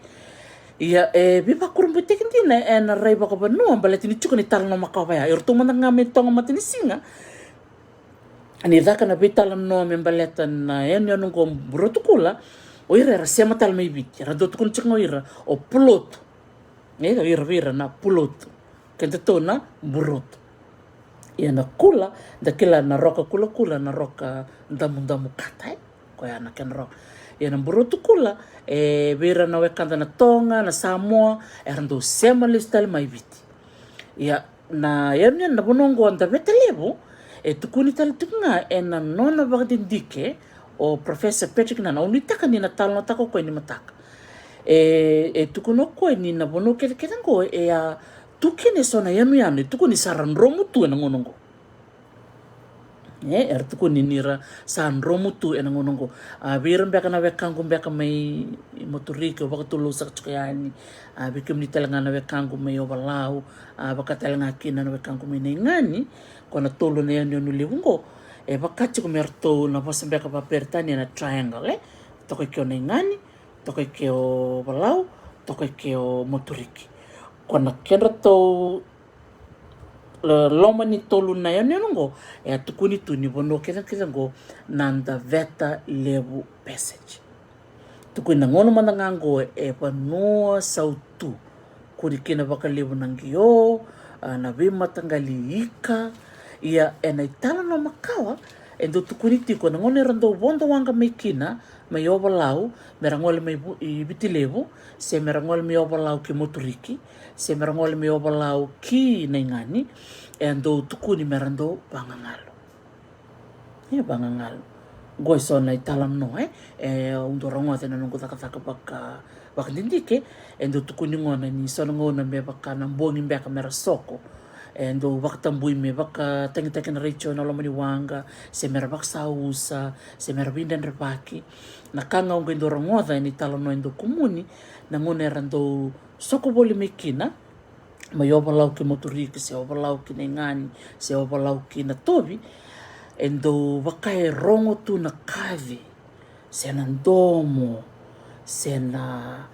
Ia, e veivakurabuitaki dina ena rai vakavanua baleta ni tiko na italanoa makawa ya. Eratou mada ga mai Toga Matanisiga ni caka na veitalanoa me baleta na yanuyanu oqo o Burotukula. O ira era sema tale mai Viti, era dau tukuna tiko ga o ira o pulotu. E, o ira vei ira na pulotu, kedatou na burotu. Ia na kula, da kila na roka kulakula, na roka damudamukata, e. Koya na kena roka. Ia na Burotukula, e vei ira na wekada na Toga, na Samoa, era dau sema lesu tale mai Viti. Ia na yanuyanu, na vanua oqo o Davetalevu, e tukuni tale tiko ga ena nona vakadidike o Professor Patrick Nunn. Au nuitaka ni na talanoataka o koya ni mataka. E, e tukuna o koya ni na vanua kecekece oqo e a tu kina eso na yanuyanu, e tukuni sa ra dromu tu ena gauna oqo. E, era tukuni ni ra sa dromu tu ena gauna oqo. A, vei ira beka na wekaqu beka mai Moturiki, au vakatulou saka tiko yani. A, vei kemuni tale ga na wekaqu mai Ovalau, a, vaka tale ga kina na wekaqu mai Naigani, ko na tolu na yanuyanu levu oqo. E vaka tiko me ratou, na vosa beka vakaperitania na triangle, e. Toka i ke o Naigani, toka i ke o Ovalau, toka i ke o Moturiki. Ko na kedratou lo-, loma ni tolu na yanuyanu oqo, e a tukuni tu ni vanua kecekece oqo na Davetalevu Passage. Tukuni na gauna mada ga oqo e vanua sautu. Kune kina vakalevu na qio, a, na veimataqali ika. Ia ena italanoa makawa e dau tukuni tiko na gauna era dau vodo waqa mai kina, mai Ovalau, me ra gole mai Vu-, i Viti Levu, se me ra gole mai Ovalau ki Moturiki, se me ra gole mai Ovalau ki Naigani, e dau tukuni me ra dau vagagalu. E vagagalu. Qo eso na italanoa, e, e au dau rogoca ena noqu cakacaka vaka, vakadidike, e dau tukuni gona ni so na gauna me vaka na bogi beka me ra soko. E dau vakatabui me vakatagitaki na retio ena loma ni waqa, se me ra vakasausa, se me ra veidredrevaki. Na ka ga au qai dau rogoca ena italanoa e dau kumuni, na gauna era dau soko voli mai kina, mai Ovalau ki Moturiki, se Ovalau ki Naigani, se Ovalau ki Natovi, e dau vaka e rogo tu na kaci, se na domo, se na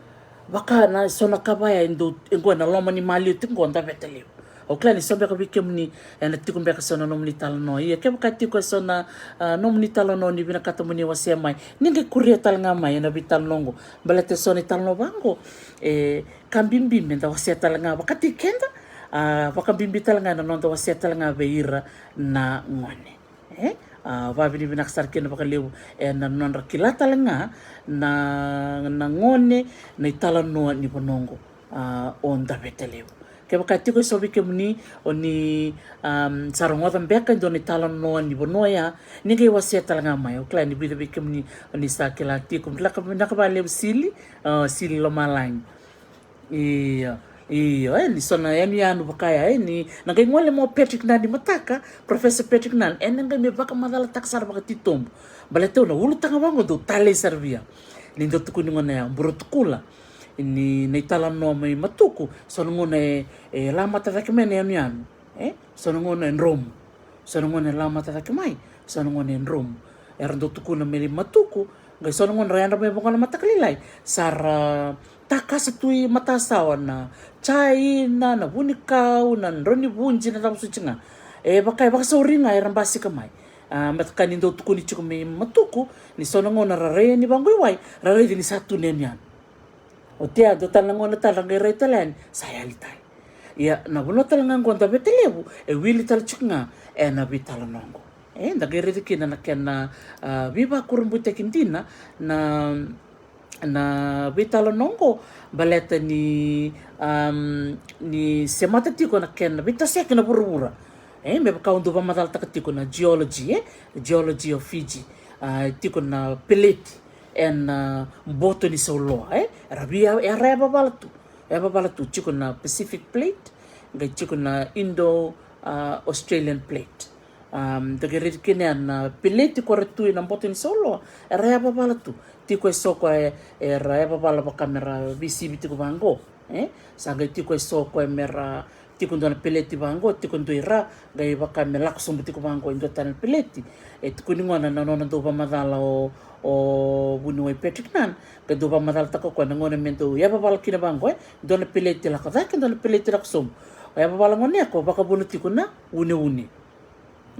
vaka na so na ka vaya e dau, e qo ena loma ni maliwa tiko qo Davetalevu. Au kila ni so beka vei kemuni ena tiko beka so na nomuni talanoa. Ia kevaka tiko eso na, a, nomuni talanoa ni vinakata moni wasea mai, ni qai kuria tale ga mai ena veitalanoa oqo. Baleta eso na italanoa vaqo, e, ka bibi me da wasea tale ga vakataki keda, a, vakabibi tale ga na noda wasea tale ga vei ira na gone. E, a, vakavinavinaka sara kina vakalevu ena nodra kila tale ga na, na gone na italanoa ni vanua oqo, a, o Davetalevu. Kevaka tiko eso vei kemuni o ni, am, sa rogoca beka e dua na italanoa ni vanua ya, ni qai wasea tale ga mai. Au kila ni vica vei kemuni o ni sa kila tiko. Vinaka, vinaka vakalevu Sili, a, Sili Lomalagi. Io, io, e, ni so na yanuyanu vaka ya, e, ni na qai gole mai o Patrick Nunn ni mataka, Professor Patrick Nunn, ena qai me vakamacalataka sara vakatitobu. Baleta au na ulutaga vaqo dau talei sara vei au. Ni dau tukuni gona ya o Burotukula ni na italanoa mai Matuku, so na gauna e, e lamata cake mai na yanuyanu, e, so na gauna e dromu. So na gauna e lamata cake mai, so na gauna e dromu. Era dau tukuna mai Matuku, qai so na gauna ra yadra mai vaqo na mataka lailai, sa ra takasa tu i matasawa na jaina, na vunikau, na drau ni vuji, na cava soti ga. E vaka e vakasauri ga era basika mai. A, me vaka ni dau tukuni tiko mai Matuku ni so na gauna ra rai yani vaqo i wai, ra raici ni sa tu na yanuyanu. Oti ya dua tale na gauna tale ra qai rai tale yani sa yali tale. Ia na vanua tale ga qo Davetalevu e wili tale tiko ga ena veitalanoa oqo. E, da qai raica kina na kena, a, veivakurabuitaki dina na, na veitalanoa oqo, baleta ni, am, ni semata tiko na kena veitaseki na vuravura. E, me vaka au dau vakamacalataka tiko na geology, e, geology of Fiji, a, tiko na peleti ena, a, boto ni sauloa, e? Era via, era yavavala tu. Yavavala tu, tiko na Pacific Plate, qai tiko na Indo, a, Australian Plate. Am, da qai raica kina na peleti ko ra tu ena boto ni sauloa, era yavavala tu. Tiko eso ko e, era yavavala vaka me ra veisivi tiko vaqo, e? Sa qai tiko eso ko e me ra tiko dua na peleti vaqo, tiko dua i ra, qai vaka me lako sobu tiko vaqo e dua tale na peleti. E tukuni gona na nona dau vakamacala o, o vuniwai Patrick Nunn, qai dau vakamacalataka o koya na gauna me dau yavavala kina vaqo, e dua na peleti lako cake, dua na peleti lako sobu. O yavavala gona ya ko vakavuna tiko na uneune.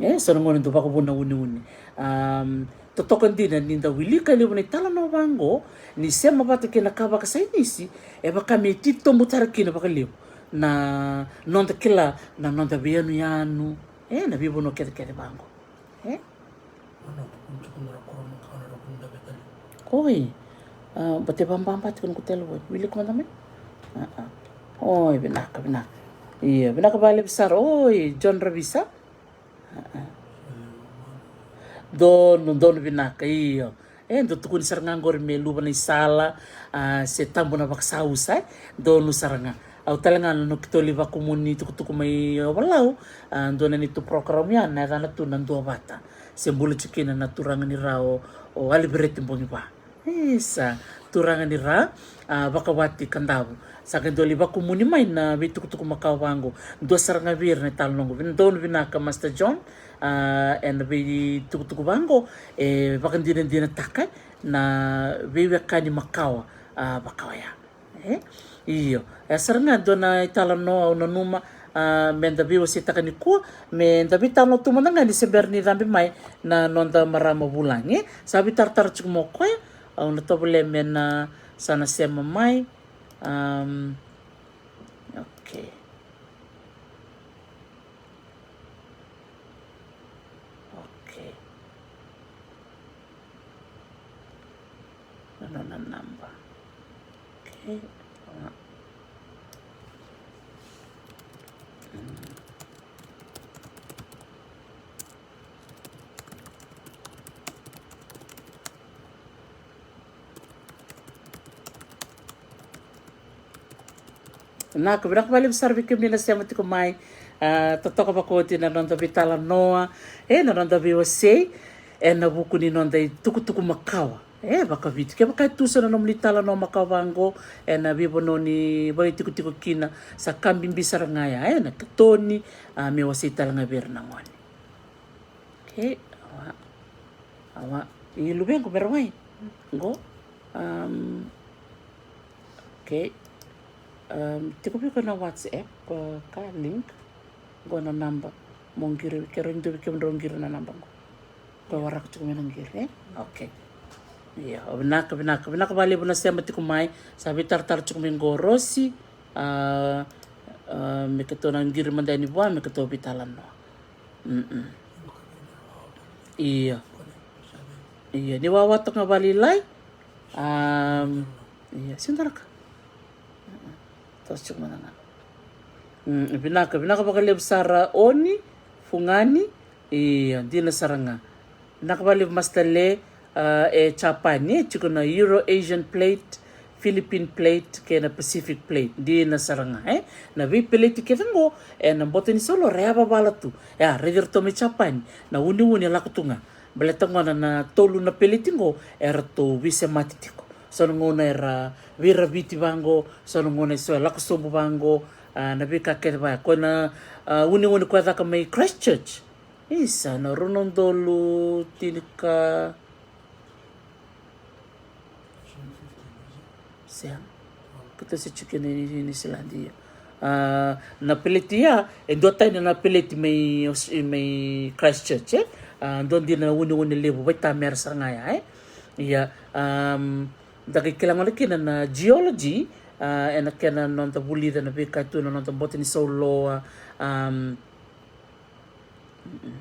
E so na gauna dau vakavuna uneune. Am, totoka dina ni da wilika e levu na italanoa vaqo, ni sema vata kei na ka vakasainisi, e vaka me titobu tara kina vakalevu na noda kila na noda veiyanuyanu, e na veivanua kecekece vaqo. E oi. A, bate vababa tiko na ku telefoni. Wilika mada mai. A, a. Oi, vinaka, vinaka. Ia, vinaka vakalevu sara. Oi, John Ravisa. Donu, donu vinaka, io. E dau tukuni sara ga qori me luva na isala, a, se tabu na vakasausa, e donu sara ga. Au tale ga na noqu toli vakumuni tukutuku mai Ovalau, a, dua na neitou program ya na yacana tu na Duavata. Se bula tiko kina na turaga ni Ra o, o Alivereti Bogiva. Isa, turaga ni Ra, a, vakawati Kadavu. Sa qai doli vakumuni mai na veitukutuku makawa vaqo. Dua sara ga vei ira na italanoa qo. Vin-, donu vinaka Master John, a, ena veitukutuku vaqo, e vakadinadinataka na veiwekani makawa, a, vakaoya. E? Io. E sara ga dua na italanoa au nanuma, a, me da veiwaseitaka nikua, me da veitalanoa tu mada ga ni se bera ni cabe mai na noda marama vulagi. Sa veitaratara tiko mai o koya, au na tovolea me na sa na sema mai. Am, okay. Okay. Na nona naba. Okay. Vinaka, vinaka vakalevu sara vei kemuni na sema tiko mai. A, totoka vakaoti na noda veitalanoa, e, na noda veiwasei ena vuku ni noda itukutuku makawa, e, vakaviti. Kevaka e tu so na nomuni talanoa makawa vaqo ena veivanua ni vakaitikotiko kina, sa ka bibi sara ga ya, e, na katoni, a, me wasei tale ga vei ira na gone. Okay, awa. Awa. I luvequ me ra wai. Qo. Am, okay. Am, tiko vei iko na WhatsApp, a, ka link. Qo na naba. Mo qiri, ke rau dua vei kemudrau qiri na naba qo. Ko waraka tiko mai na qiri, e? Okay. Ia, vinaka, vinaka, vinaka vakalevu na sema tiko mai. Sa veitaratara tiko mai qo Rosi. A, a, me keitou na qiri mada yani vua, me keitou veitalanoa. Mm-mm. Ia. Ia, ni wawa toka ga vakalailai. Am, ia, sega ni daraka. Mm-mm. Toso tiko mada ga. Mm, vinaka, vinaka vakalevu sara Oni, Fugani. Ia, dina sara ga. Vinaka vakalevu Master Le, a, e Japani, e tiko na Euro Asian Plate, Philippine Plate, kei na Pacific Plate. Dina sara ga, e? Na veipeleti kece qo, e, na boto ni saulou, ra yavavala tu. E, a, raici iratou mai Japani, na uneune e lako tu ga. Baleta gona na tolu na peleti qo, eratou veisemati tiko. So na gauna era veiraviti vaqo, so na gauna eso e lako sobu vaqo, a, na veika kece vaya. Ko na, a, uneune ko e caka mai Christchurch. Isa, na rua na udolu tinika. Sega. Keitou se tiko kina i Niusiladi, ia. A, na peleti ya, e duatani na peleti mai Aus-, mai Christchurch, e? A, dua dina na uneune levu, vaitamera sara ga ya, e? Ia, am, da qai kila gona kina na geology, a, ena kena noda vulica na veika tu na noda boto ni sauloa, am, Mm-mm.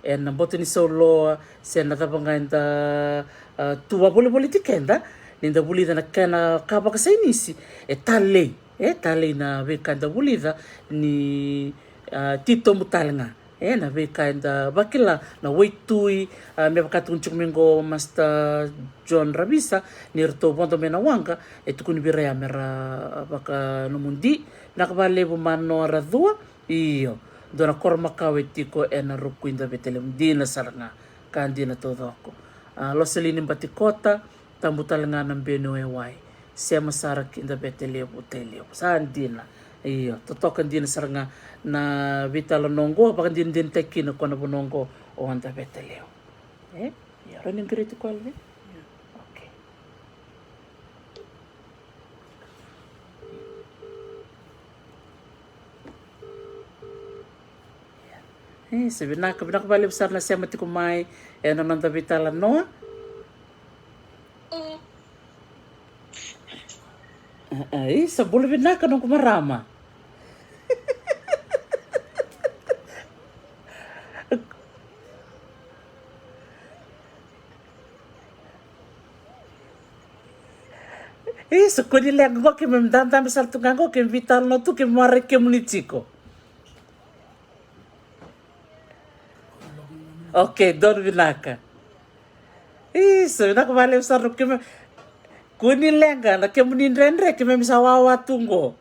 Ena boto ni sauloa, se na cava ga eda, a, tu vavolivoliti keda, ni da vulica na kena ka vakasainisi, e talei, e talei na veika eda vulica ni, a, titobu tale ga. E, na veika eda vakila, na waitui, a, me vaka tukuni tiko mai qo Master John Ravisa, ni ratou vodo mai na waqa, e tukuni vei ira ya me ra vakanomodi, vinaka vakalevu Manoa Racua, Io, dua na koro makawa e tiko ena ruku i Davetalevu, dina sara ga, ka dina taucoko. A, Loselini Batikota, tabu tale ga na benu e wai. Sema sara ki Davetalevu, Tailevu. Sa dina. Io, totoka dina sara ga na veitalanoa oqo, vakadinadinataki kina ko na vanua oqo o Adavetaleu. E? Io, rau ni qiriti koya levu. Okay. E, sa vinaka, vinaka vakalevu sara na sema tiko mai ena noda veitalanoa. Ai, sa bula vinaka noqu marama. Isa, kua ni leqa qo, keimami dadabe sara tu ga qo, keimami veitalanoa tu, keimami warai kemuni tiko. Okay, donu vinaka. Isa, vinaka vakalevu sara keimami. Kua ni leqa na kemuni dredre, keimami sa wawa tu qo.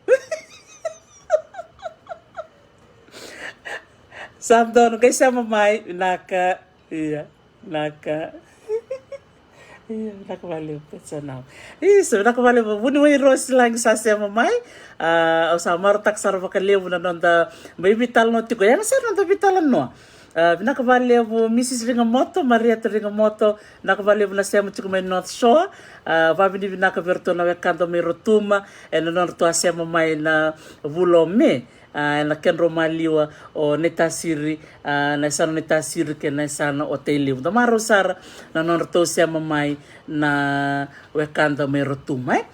Sa donu, qai sema mai, vinaka. Ia. Vinaka. Ia, vinaka vakalevu, that's enough. Isa, vinaka vakalevu, vuniwai Rosi Lagi sa sema mai. A, au sa marautaka sara vakalevu na noda mai veitalanoa tiko. Yaga sara noda veitalanoa. A, vinaka vakalevu Mrs Rigamoto, Marieta Rigamoto. Vinaka vakalevu na sema tiko mai North Shore. A, vavinavinaka vei iratou na wekada mai Rotuma ena nodratou a sema mai na vula o Me. A, ena kedrau maliwa o Naitasiri, a, na yasana o Naitasiri kei na yasana o Tailevu. Da marau sara na nodratou sema mai na wekada mai Rotuma, e.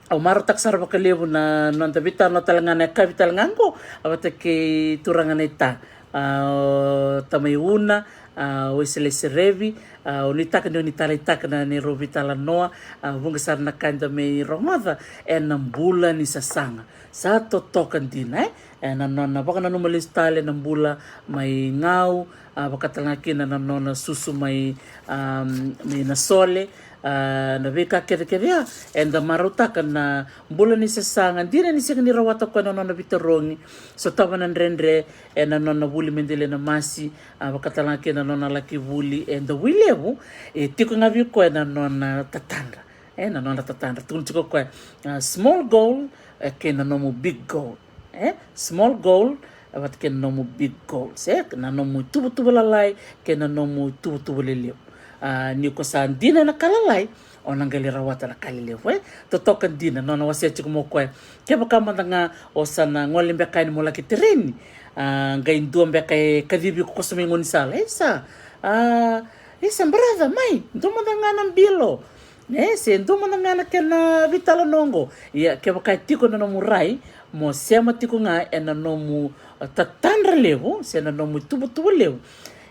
Au marautaka sara vakalevu na noda veitalanoa tale ga na yakavi tale ga qo, a, vata kei turaga na ita, a, o Tamai Una, a, o Iselese Revi, a, au nuitaka ni o ni taleitaka na neirau veitalanoa, a, vuqa sara na ka eda mai rogoca ena bula ni sasaga. Sa totoka dina, e? Ena nona vakananuma lesu tale na bula mai Gau, a, vaka tale ga kina na nona susu mai, a, mai Nasole, a, na veika kecekece ya, eda marautaka na bula ni sasaga, dina ni sega ni rawata o koya na nona veitarogi, sotava na dredre, ena nona vuli mai Delainamasi, na masi, a, vaka tale ga kina na nona laki vuli e Davuilevu, e tiko ga vei koya na nona tatadra. E, na nona tatadra. Tukuna tiko o koya, a, small goal, e, kei na nomu big goal. E, small goal, e, vata kei na nomu big goals. E, na nomu tuvatuva lalai, kei na nomu tuvatuva lelevu. A, ni ko sa dina na ka lalai, o na qai lai rawata na ka lelevu, e. Totoka dina, nona wasea tiko mai o koya. Kevaka mada ga o sa na gole beka yani mo laki tereni, a, qai dua beka e kacivi iko koso mai gaunisala. E sa, a, e sa brother, mai, dua mada ga na bilo. E, se dua mada ga na kena veitalanoa oqo. Ia, kevaka e tiko na nomu rai, mo sema tiko ga ena nomu, a, tatadra levu, se na nomu tuvatuva levu.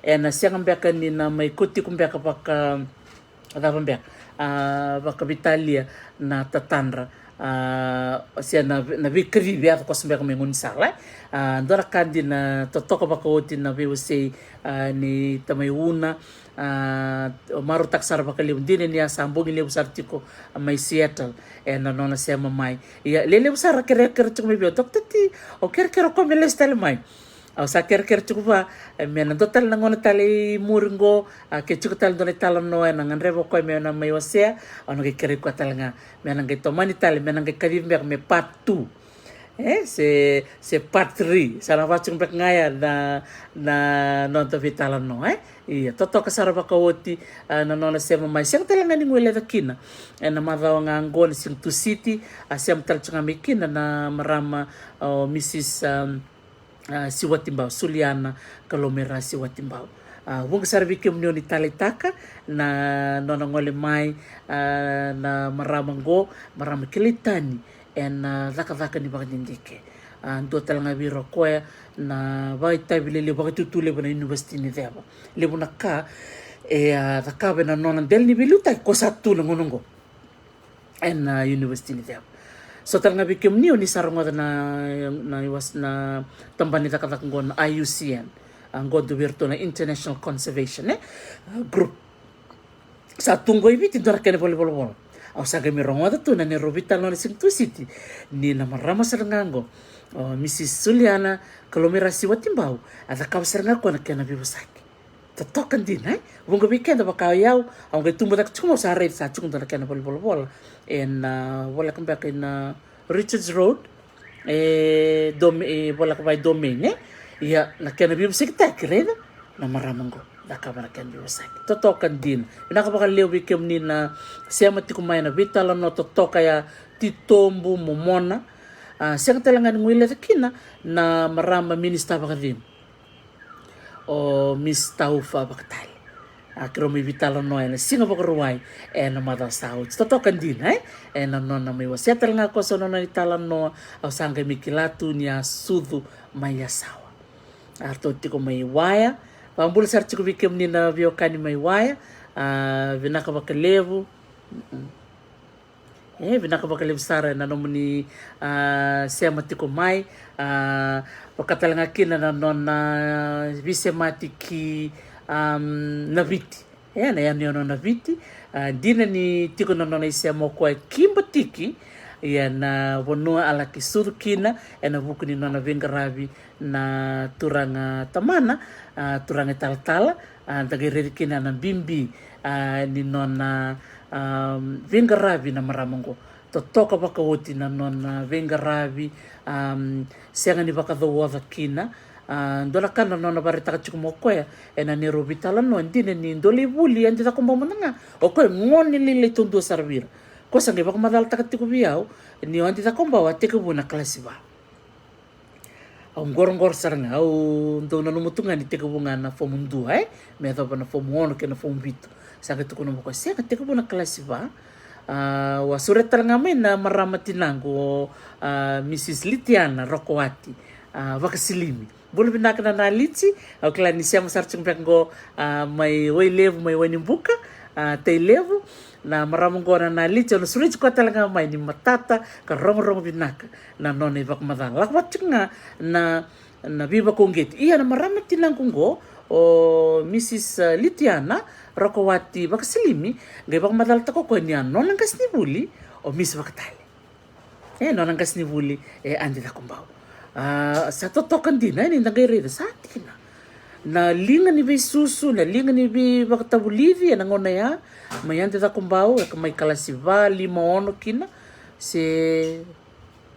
Ena sega beka ni na mai ko tiko beka vaka, cava beka, a, vakaveitalia na tatadra, a, se na, na veikacivi yaco koso beka mai gaunisala, e. A, dua na ka dina totoka vakaoti na veiwasei, a, ni Tamai Una, a, marautaka sara vakalevu dina ni a sa bogi levu sara tiko, a, mai Seattle, ena nona sema mai. Ia, lelevu sara kerekere tiko mai vei au, Doctor T, au kerekere o koya me lesu tale mai. Au sa kerekere tiko vua, e, me na dua tale na gauna tale i muri qo, a, ke tiko tale dua na italanoa ena gadreva o koya me na mai wasea, au na qai kerei koya tale ga, me na qai tomani tale, me na qai kacivi beka me part two. E, se, se part three, sa na vaka tiko beka ga ya na, na noda veitalanoa, e. Ia, totoka sara vakaoti, a, na nona sema mai. Sega tale ga ni guileca kina ena macawa ga qo na siga Tusiti, a, sema tale tiko ga mai kina na marama, o Mrs, um, a, Siwatibau, Suliana Kalomera Siwatibau. A, vuqa sara vei kemuni o ni taleitaka na nona gole mai, a, na marama qo, marama kilai tani ena, a, cakacaka ni vakadidike. A, dua tale ga vei ira o koya na vakaitavi lelevu, vakaitutu levu ena University ni Ceva. Levu na ka e, a, cakava ena nona dela ni veiliutaki ko sa tu na gauna qo ena, a, University ni Ceva. So tale ga vei kemuni o ni sa rogoca na, na, na tabana ni cakacaka qo na I U C N. A, qo dua vei iratou na International Conservation, e, a, Group. Sa tu qo i Viti dua na kena valenivolavola. Au sa qai mai rogoca tu na neirau veitalanoa na siga Tusiti ni na marama sara ga qo, o Mrs Suliana Kalomera Siwatibau, a cakava sara ga o koya na kena veivosaki. Totoka dina, e? Vuqa vei keda vaka o yau, au qai tubu cake tiko mai, au sa raica sa tiko dua na kena valenivolavola ena, a, voleka beka ina, a, Richards Road. e dome, e volaka vaka e domain, e. Ia na kena veivosakitaki, raica na marama qo, cakava na kena veivosaki. Totoka dina. Vinaka vakalevu vei kemuni na sema tiko mai na veitalanoa totoka ya, titobu, momona. A, sega tale ga ni guileca kina na marama minisita vakacegu, o Miss Taufa Vakatale. A, keirau mai veitalanoa ena Siga Vakarauwai ena macawa sa oti. Totoka dina, e? Ena nona mai wasea tale ga o koya eso na nona italanoa, au sa qai mai kila tu ni a sucu mai Yasawa. A, ratou tiko mai Waya. Vakabula sara tiko vei kemuni na veiwekani mai Waya. A, vinaka vakalevu. Mm-mm. E, vinaka vakalevu sara na nomuni, a, sema tiko mai. A, vaka tale ga kina na nona veisemati ki, am, Naviti. E, na yanuyanu o Naviti. A, dina ni tiko na nona isema o koya e Kibatiki. Ia na vanua a laki sucu kina ena vuku ni nona veiqaravi na turaga tamana, a, turaga italatala, a, da qai raici kina na bibi, a, ni nona, a, veiqaravi na marama qo. Totoka vakaoti na nona veiqaravi, a, sega ni vakacauoca kina. A, dua na ka na nona vakaraitaka tiko mai o koya ena neirau veitalanoa, dina ni dua lai vuli Adi Cakobau mada ga, o koya e gone lailai taudua sara vei ira. Koya sa qai vakamacalataka tiko vei au ni o Adi Cakobau a tekivu na kalasi va. Au qoroqoro sara ga, au dau nanuma tu ga ni tekivu ga na fomu dua, e, me yacova na fomu ono kei na fomu vitu. Sa qai tukuna mai o koya, sega, tekivu na kalasi va. A, au a sureta tale ga mai na marama tinaqu, o, a, Mrs Litiana Rokowati, a, Vakasilimi. Bula vinaka nana Liti. Au kila ni sema sara tiko beka qo, a, mai Wailevu, mai Wainibuka, a, Tailevu. Na marama qo nana Liti, au na sureti koya tale ga mai ni matata ka rogorogo vinaka na nona ivakamacala. Lako vata tiko ga na, na veivakauqeti. Ia na marama tinaqu qo, o Mrs Litiana Rokowati Vakasilimi, qai vakamacalataka o koya ni a nona qasenivuli o Mrs Vakatale. E, nona qasenivuli e Adi Cakobau. A, sa totoka dina, e, ni da qai raica, sa dina. Na liga ni veisusu, na liga ni veivakatavulici ena gauna ya mai Adi Cakobau, e ka mai kalasi va, lima, ono kina, se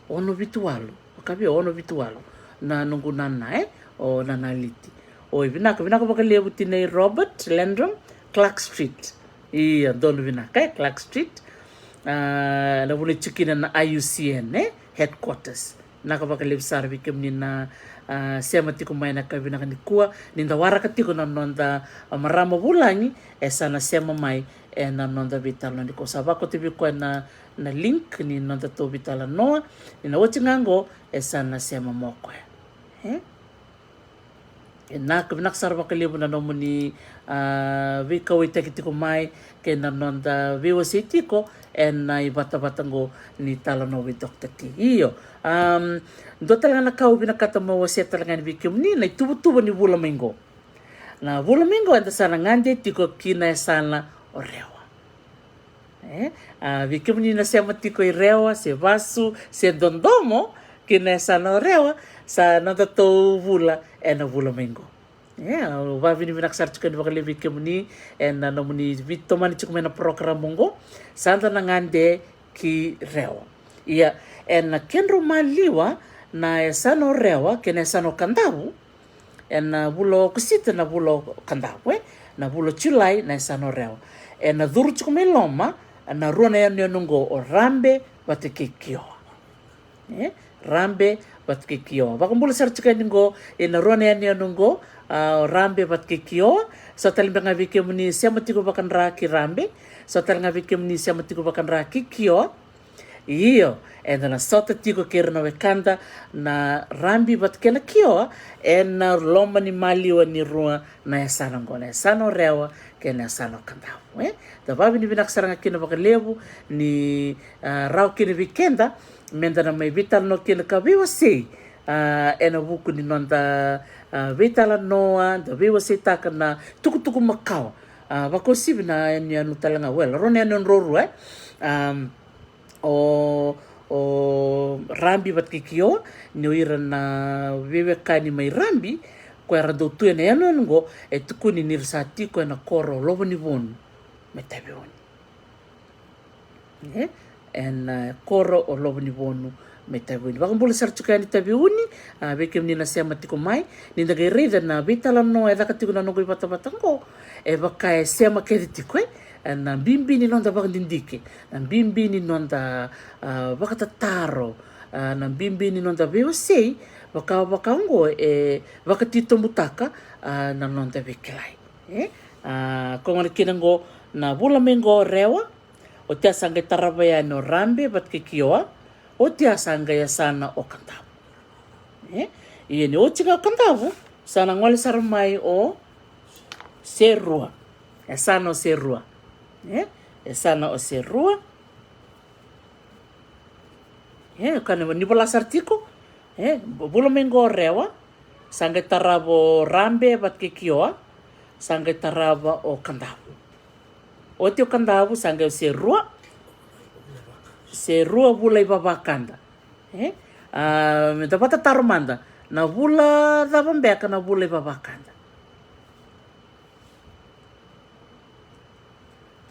ono vitu walu. Vakavi, ono vitu walu. Na noqu nana, e, o nana Liti. Oi, vinaka, vinaka vakalevu tinai Robert Landrum, Clark Street. Ia, donu vinaka, e, Clark Street. A, na vanua e tiko kina na I U C N, e, headquarters. Vinaka vakalevu sara vei kemuni na, a, sema tiko mai ena yakavi vinaka nikua, ni da waraka tiko na noda, a, marama vulagi, e sa na sema mai ena noda veitalanoa nikua. Sa vakauta vei koya na, na link ni nodatou veitalanoa, ni na oti ga qo, e sa na sema mai o koya. E? Vinaka, vinaka sara vakalevu na nomuni, a, veikauwaitaki tiko mai kei na noda veiwasei tiko ena ivatavata qo ni Talanoa with Doctor T. Io, am, dua tale ga na ka au vinakata meu wasea tale ga yani vei kemuni, na ituvatuva ni vula mai qo. Na vula mai qo eda sa na gade tiko ki na yasana o Rewa. E, a, vei kemuni na sema tiko i Rewa, se vasu, se dodomo ki na yasana o Rewa, sa nodatou vula ena vula mai qo. E, au vakavinavinaka sara tiko yani vakalevu vei kemuni ena nomuni veitomani tiko mai na program oqo. Sa da na gade ki Rewa. Ia, ena kedrau maliwa na yasana o Rewa kei na yasana o Kadavu, ena vula o Okosita na vula o Kadavu, e, na vula o Julai na yasana o Rewa. Ena curu tiko mai loma na rua na yanuyanu oqo, o Rabe vata kei Kioa. E, Rabe vata kei Kioa. Vakabula sara tiko yani qo ena rua na yanuyanu oqo, a, o Rabe vata kei Kioa. So tale beka ga vei kemuni sema tiko vakadra ki Rabe. So tale ga vei kemuni sema tiko vakadra ki Kioa. Io, eda na sota tiko kei ira na wekada na Rabe vata kei na Kioa ena loma ni maliwa ni rua na yasana oqo, na yasana o Rewa kei na yasana o Kadavu, e? Da vakavinavinaka sara ga kina vakalevu ni, a, rawa kina vei keda meda na mai veitalanoa kina ka veiwasei, a, ena vuku ni noda, a, veitalanoa, da veiwaseitaka na tukutuku makawa. A, vakauasivi na yanuyanu tale ga, well, rua na yanuyanu ruarua, e? Am, o, o Rabe vata kei Kioa, ni o ira na veiwekani mai Rabe, ko era dau tu ena yanuyanu oqo, e tukuni ni ra sa tiko ena koro o Lovo ni Vonu mai Taveuni. E, ena, e, koro o Lovo ni Vonu mai Taveuni. Vakabula sara tiko yani Taveuni, a, vei kemuni na sema tiko mai, ni da qai raica na veitalanoa e caka tiko na noqu ivatavata oqo, e vaka e sema kece tiko, e, e, na bibi ni noda vakadidike, na bibi ni noda, a, vakatataro, a, na bibi ni noda veiwasei, vaka, vaka oqo, e, vakatitobutaka, a, na noda veikilai. E? A, ko gona kina oqo na vula mai oqo o Rewa, oti a sa qai tarava yani o Rabe vata kei Kioa, oti a sa qai yasana o Kadavu. E? Ia ni oti ga o Kadavu, sa na gole sara mai o Serua. Yasana o Serua. E? Yasana o Serua. E, ka ni, ni vola sara tiko. E, vula mai oqo o Rewa, sa qai tarava o Rabe vata kei Kioa, sa qai tarava o Kadavu. Oti o Kadavu, sa qai o Serua. Serua vula i Vavakada. E? A, me da vakatataro mada. Na vula cava beka na vula i Vavakada?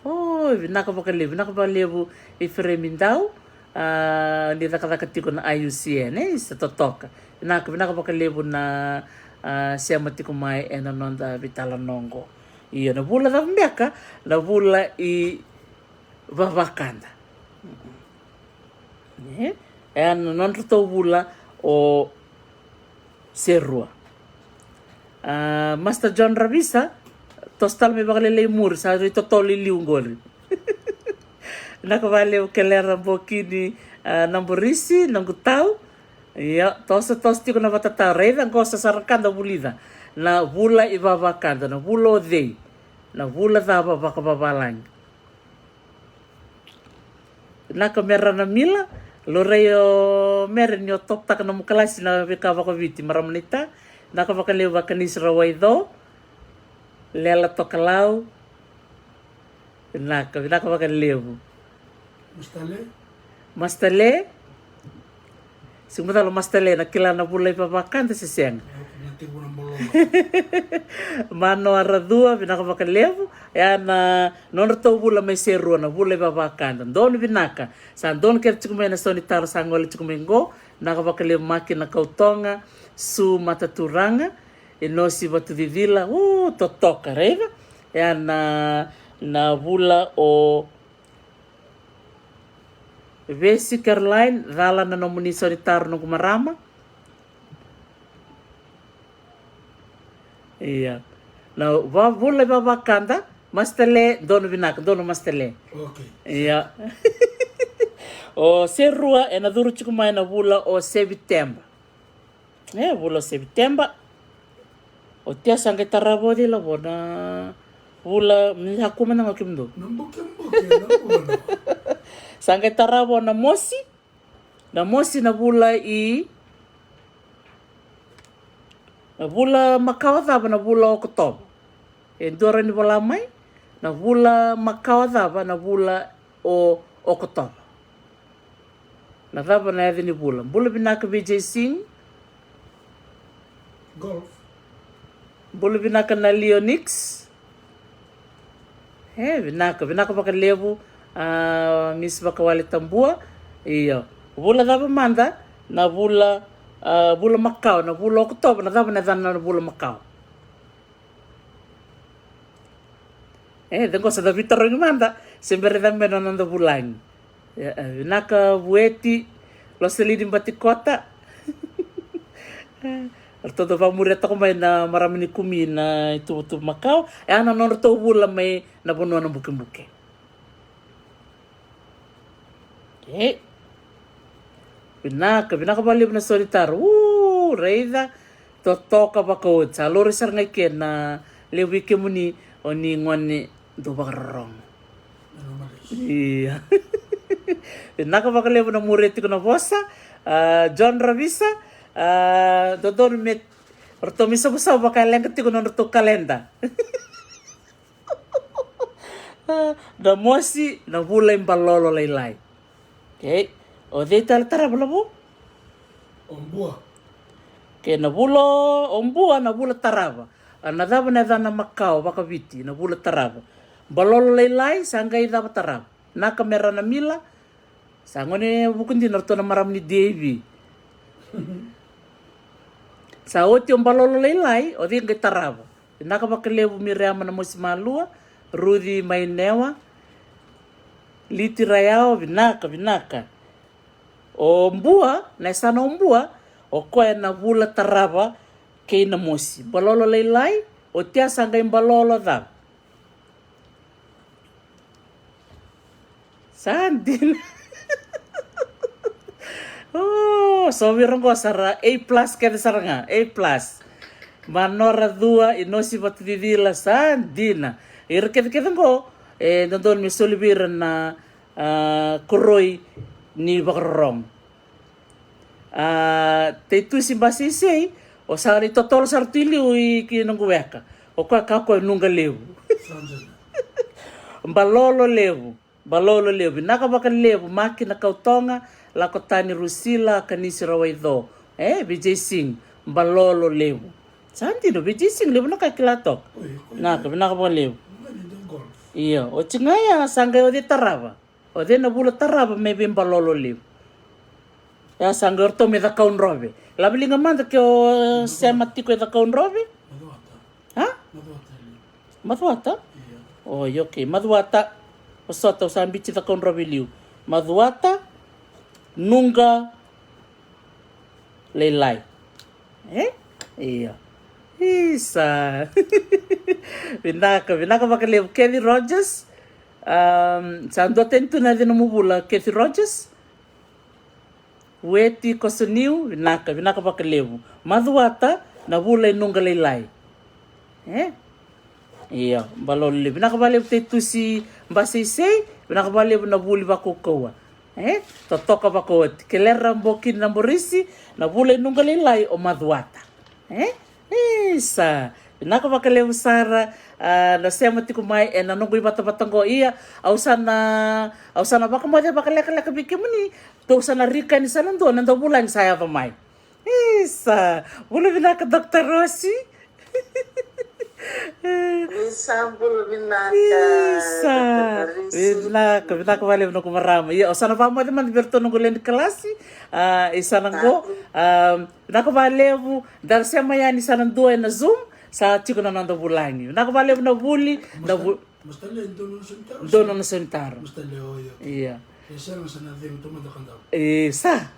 O, vinaka vakalevu, vinaka vakalevu Iferemi Dau, a, ni cakacaka tiko na I U C N, e, sa totoka. Vinaka, vinaka vakalevu na, a, sema tiko mai ena noda veitalanoa oqo. Io, na vula cava beka, na vula i Vavakada. E? E na nodratou vula o Serua. A, Master John Ravisa, toso tale mai vakalailai muri, sa rui totolo i liu qori. Vinaka vakalevu Kelera Bokini, a, Naborisi, noqu tau. Ia, toso, toso tiko na vakatataro. Raica qo sa sara ka da vulica. Na vula i Vavakada, na vula o cei? Na vula cava vakavavalagi? Vinaka Mera na Mila, laurai o Mera ni o toptaka nomu kalasi na veika vakaviti, marama naita. Vinaka vakalevu Vakanisi Rawaico, Lela Tokalau. Vinaka, vinaka vakalevu. Mastale. Mastale. Sega ni macala o Mastale na kila na vula i Vavakada se sega. Manoa Racua, vinaka vakalevu. Ia na nodratou vula mai Serua na vula i Vavakada. Donu vinaka. Sa donu kece tiko mai na sau ni taro sa gole tiko mai qo. Vinaka vakalevu Maki na Kautoga, Su Mataturaga, Inosi Vatucicila, u, totoka, raica. Ia na, na vula o Vesi Caroline, cala na nomuni sau ni taro noqu marama. Ia. Na va-, vula i Vavakada, Mastale, donu vinaka, donu Mastale. Okay. Ia. O Serua, ena curu tiko mai na vula o Seviteba. E, vula o Seviteba. Oti a sa qai tarava o cei lavo na vula, ni sa kua mada ga o kemudou. Na bukebuke, na vula. Sa qai tarava o Namosi. Namosi na vula i, na vula makawa cava na vula o Okotova. E dua rawa ni vola mai, na vula makawa cava na vula o Okotova. Na cava na yaca ni vula? Bula vinaka Vijay Singh. Golf. Bula vinaka na Leonix. E, vinaka, vinaka vakalevu, a, Miss Vakawale Tabua. Io. Vula cava mada, na vula, a, vula makawa, na vula Okotova, na cava na yacana na vula makawa? E, de qo sa da veitarogi mada, se bera cabe na noda vulagi. Ia, e, vinaka Vueti, Loselini Batikota. Ratou dau vakamuria toka mai na marama ni kumi na ituvatuva makawa. E, a na nodratou vula mai na vanua na bukebuke. E. Vinaka, vinaka vakalevu na sau ni taro. U, raica. Totoka vakaoti. Sa laurai sara ga i ke na levu i kemuni o ni gone dau vakarorogo. Ia. Vinaka vakalevu na muria tiko na vosa. A, John Ravisa. A, dodonu me ratou me savasava vaka e leqa tiko na nodratou kaleda. Na mosi, na vula i balolo lailai. Okay. O cei tale tarava lavo? O Bua. Ke na vula o Bua, na vula tarava. A na cava na yacana makawa vakaviti, na vula tarava. Balolo lailai, sa qai cava tarava. Naka me ra na mila, Sa gone vuku dina ratou na marama ni D A V. Sa oti o Balolo Lailai, o cei qai tarava? Vinaka vakalevu Miriama na Mosi Malua, Ruci Mainewa, Liti Rayao, vinaka, vinaka. O Bua, na yasana o Bua, o koya na Vula Tarava kei na Mosi. Balolo Lailai, o tia sa qai balolo cava? Sa dina. O, so vei ira qo sara A plus kece sara ga, A plus. Manora Cua, Inosi Vatucicila, sa dina. Ira kecekece qo e dodonu me soli vei ira na, a, koroi ni vakarorogo. A, Teitusi Baseisei, o sa lai totolo sara tu i liu i ki noqu weka. O koya ka koya Nuqa Levu. Balolo Levu. Balolo Levu. Vinaka vakalevu Maki na Kautoga, Lako Tani Rusila, Kanisi Rawaico. E, Vijay Singh. Balolo Levu. Sa dina, Vijay Singh, levu na ka e kila toka. Vinaka, vinaka vakalevu. Ia, oti ga ya sa qai o cei tarava? O cei na Vula Tarava me vei Balolo Levu? Ya sa qai o ratou mai Cakaudrove. Laveliga mada ke o sema tiko e Cakaudrove. A? Macuata. Oi, okay, Macuata. Vosota, au sa biuti Cakaudrove i liu. Macuata, Nuqa Lailai. E? Ia. Isa. Vinaka, vinaka vakalevu Kathy Rogers. Am, sa dua tani tu na yaca nomu vula Kathy Rogers. Weti Kosoniu, vinaka, vinaka vakalevu. Macuata, na Vula i Nuqa Lailai. E? Ia, Balolo Levu. Vinaka vakalevu Teitusi Baseisei, vinaka vakalevu na vuli vakaukauwa. E? Totoka vakaoti. Kelera Bokini na Borisi, na Vula i Nuqa Lailai o Macuata. E? Isa, vinaka vakalevu sara, a, na sema tiko mai ena noqu ivatavata qo. Ia, au sa na, au sa na vakamoce vakalekaleka vei kemuni, tou sa na rika ni sa na dua na dau vulagi sa yaco mai. Isa, bula vinaka Doctor Rosi. Ni sa bula vinaka. Isa, Doctor Rosi. Vinaka, vinaka vakalevu noqu marama. Ia, au sa na vakamoce mada vei iratou noqu lewe ni kalasi, a, isa na qo, a, vinaka vakalevu, da sema yani sa na dua ena Zoom, sa tiko na noda vulagi. Vinaka vakalevu na vuli, na vu-, dou na nona sau ni taro. Ia. E sa.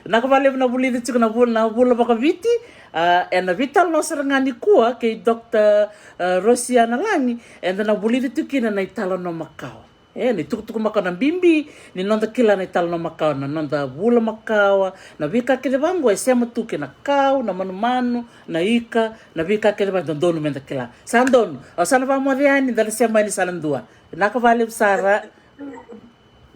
Vinaka vakalevu na vulica tiko na vula, na vula vakaviti, a, ena veitalanoa sara ga nikua kei Doctor, a, Rosiana Lagi, eda na vulica tiko kina na italanoa makawa. E, na itukutuku makawa, na bibi ni noda kila na italanoa makawa, na noda vula makawa, na veika kece vaqo e sema tu kei na kau, na manumanu, na ika, na veika kece va e dodonu meda kila. Sa donu, au sa na vakamoce yani, da na sema yani sa na dua. Vinaka vakalevu sara.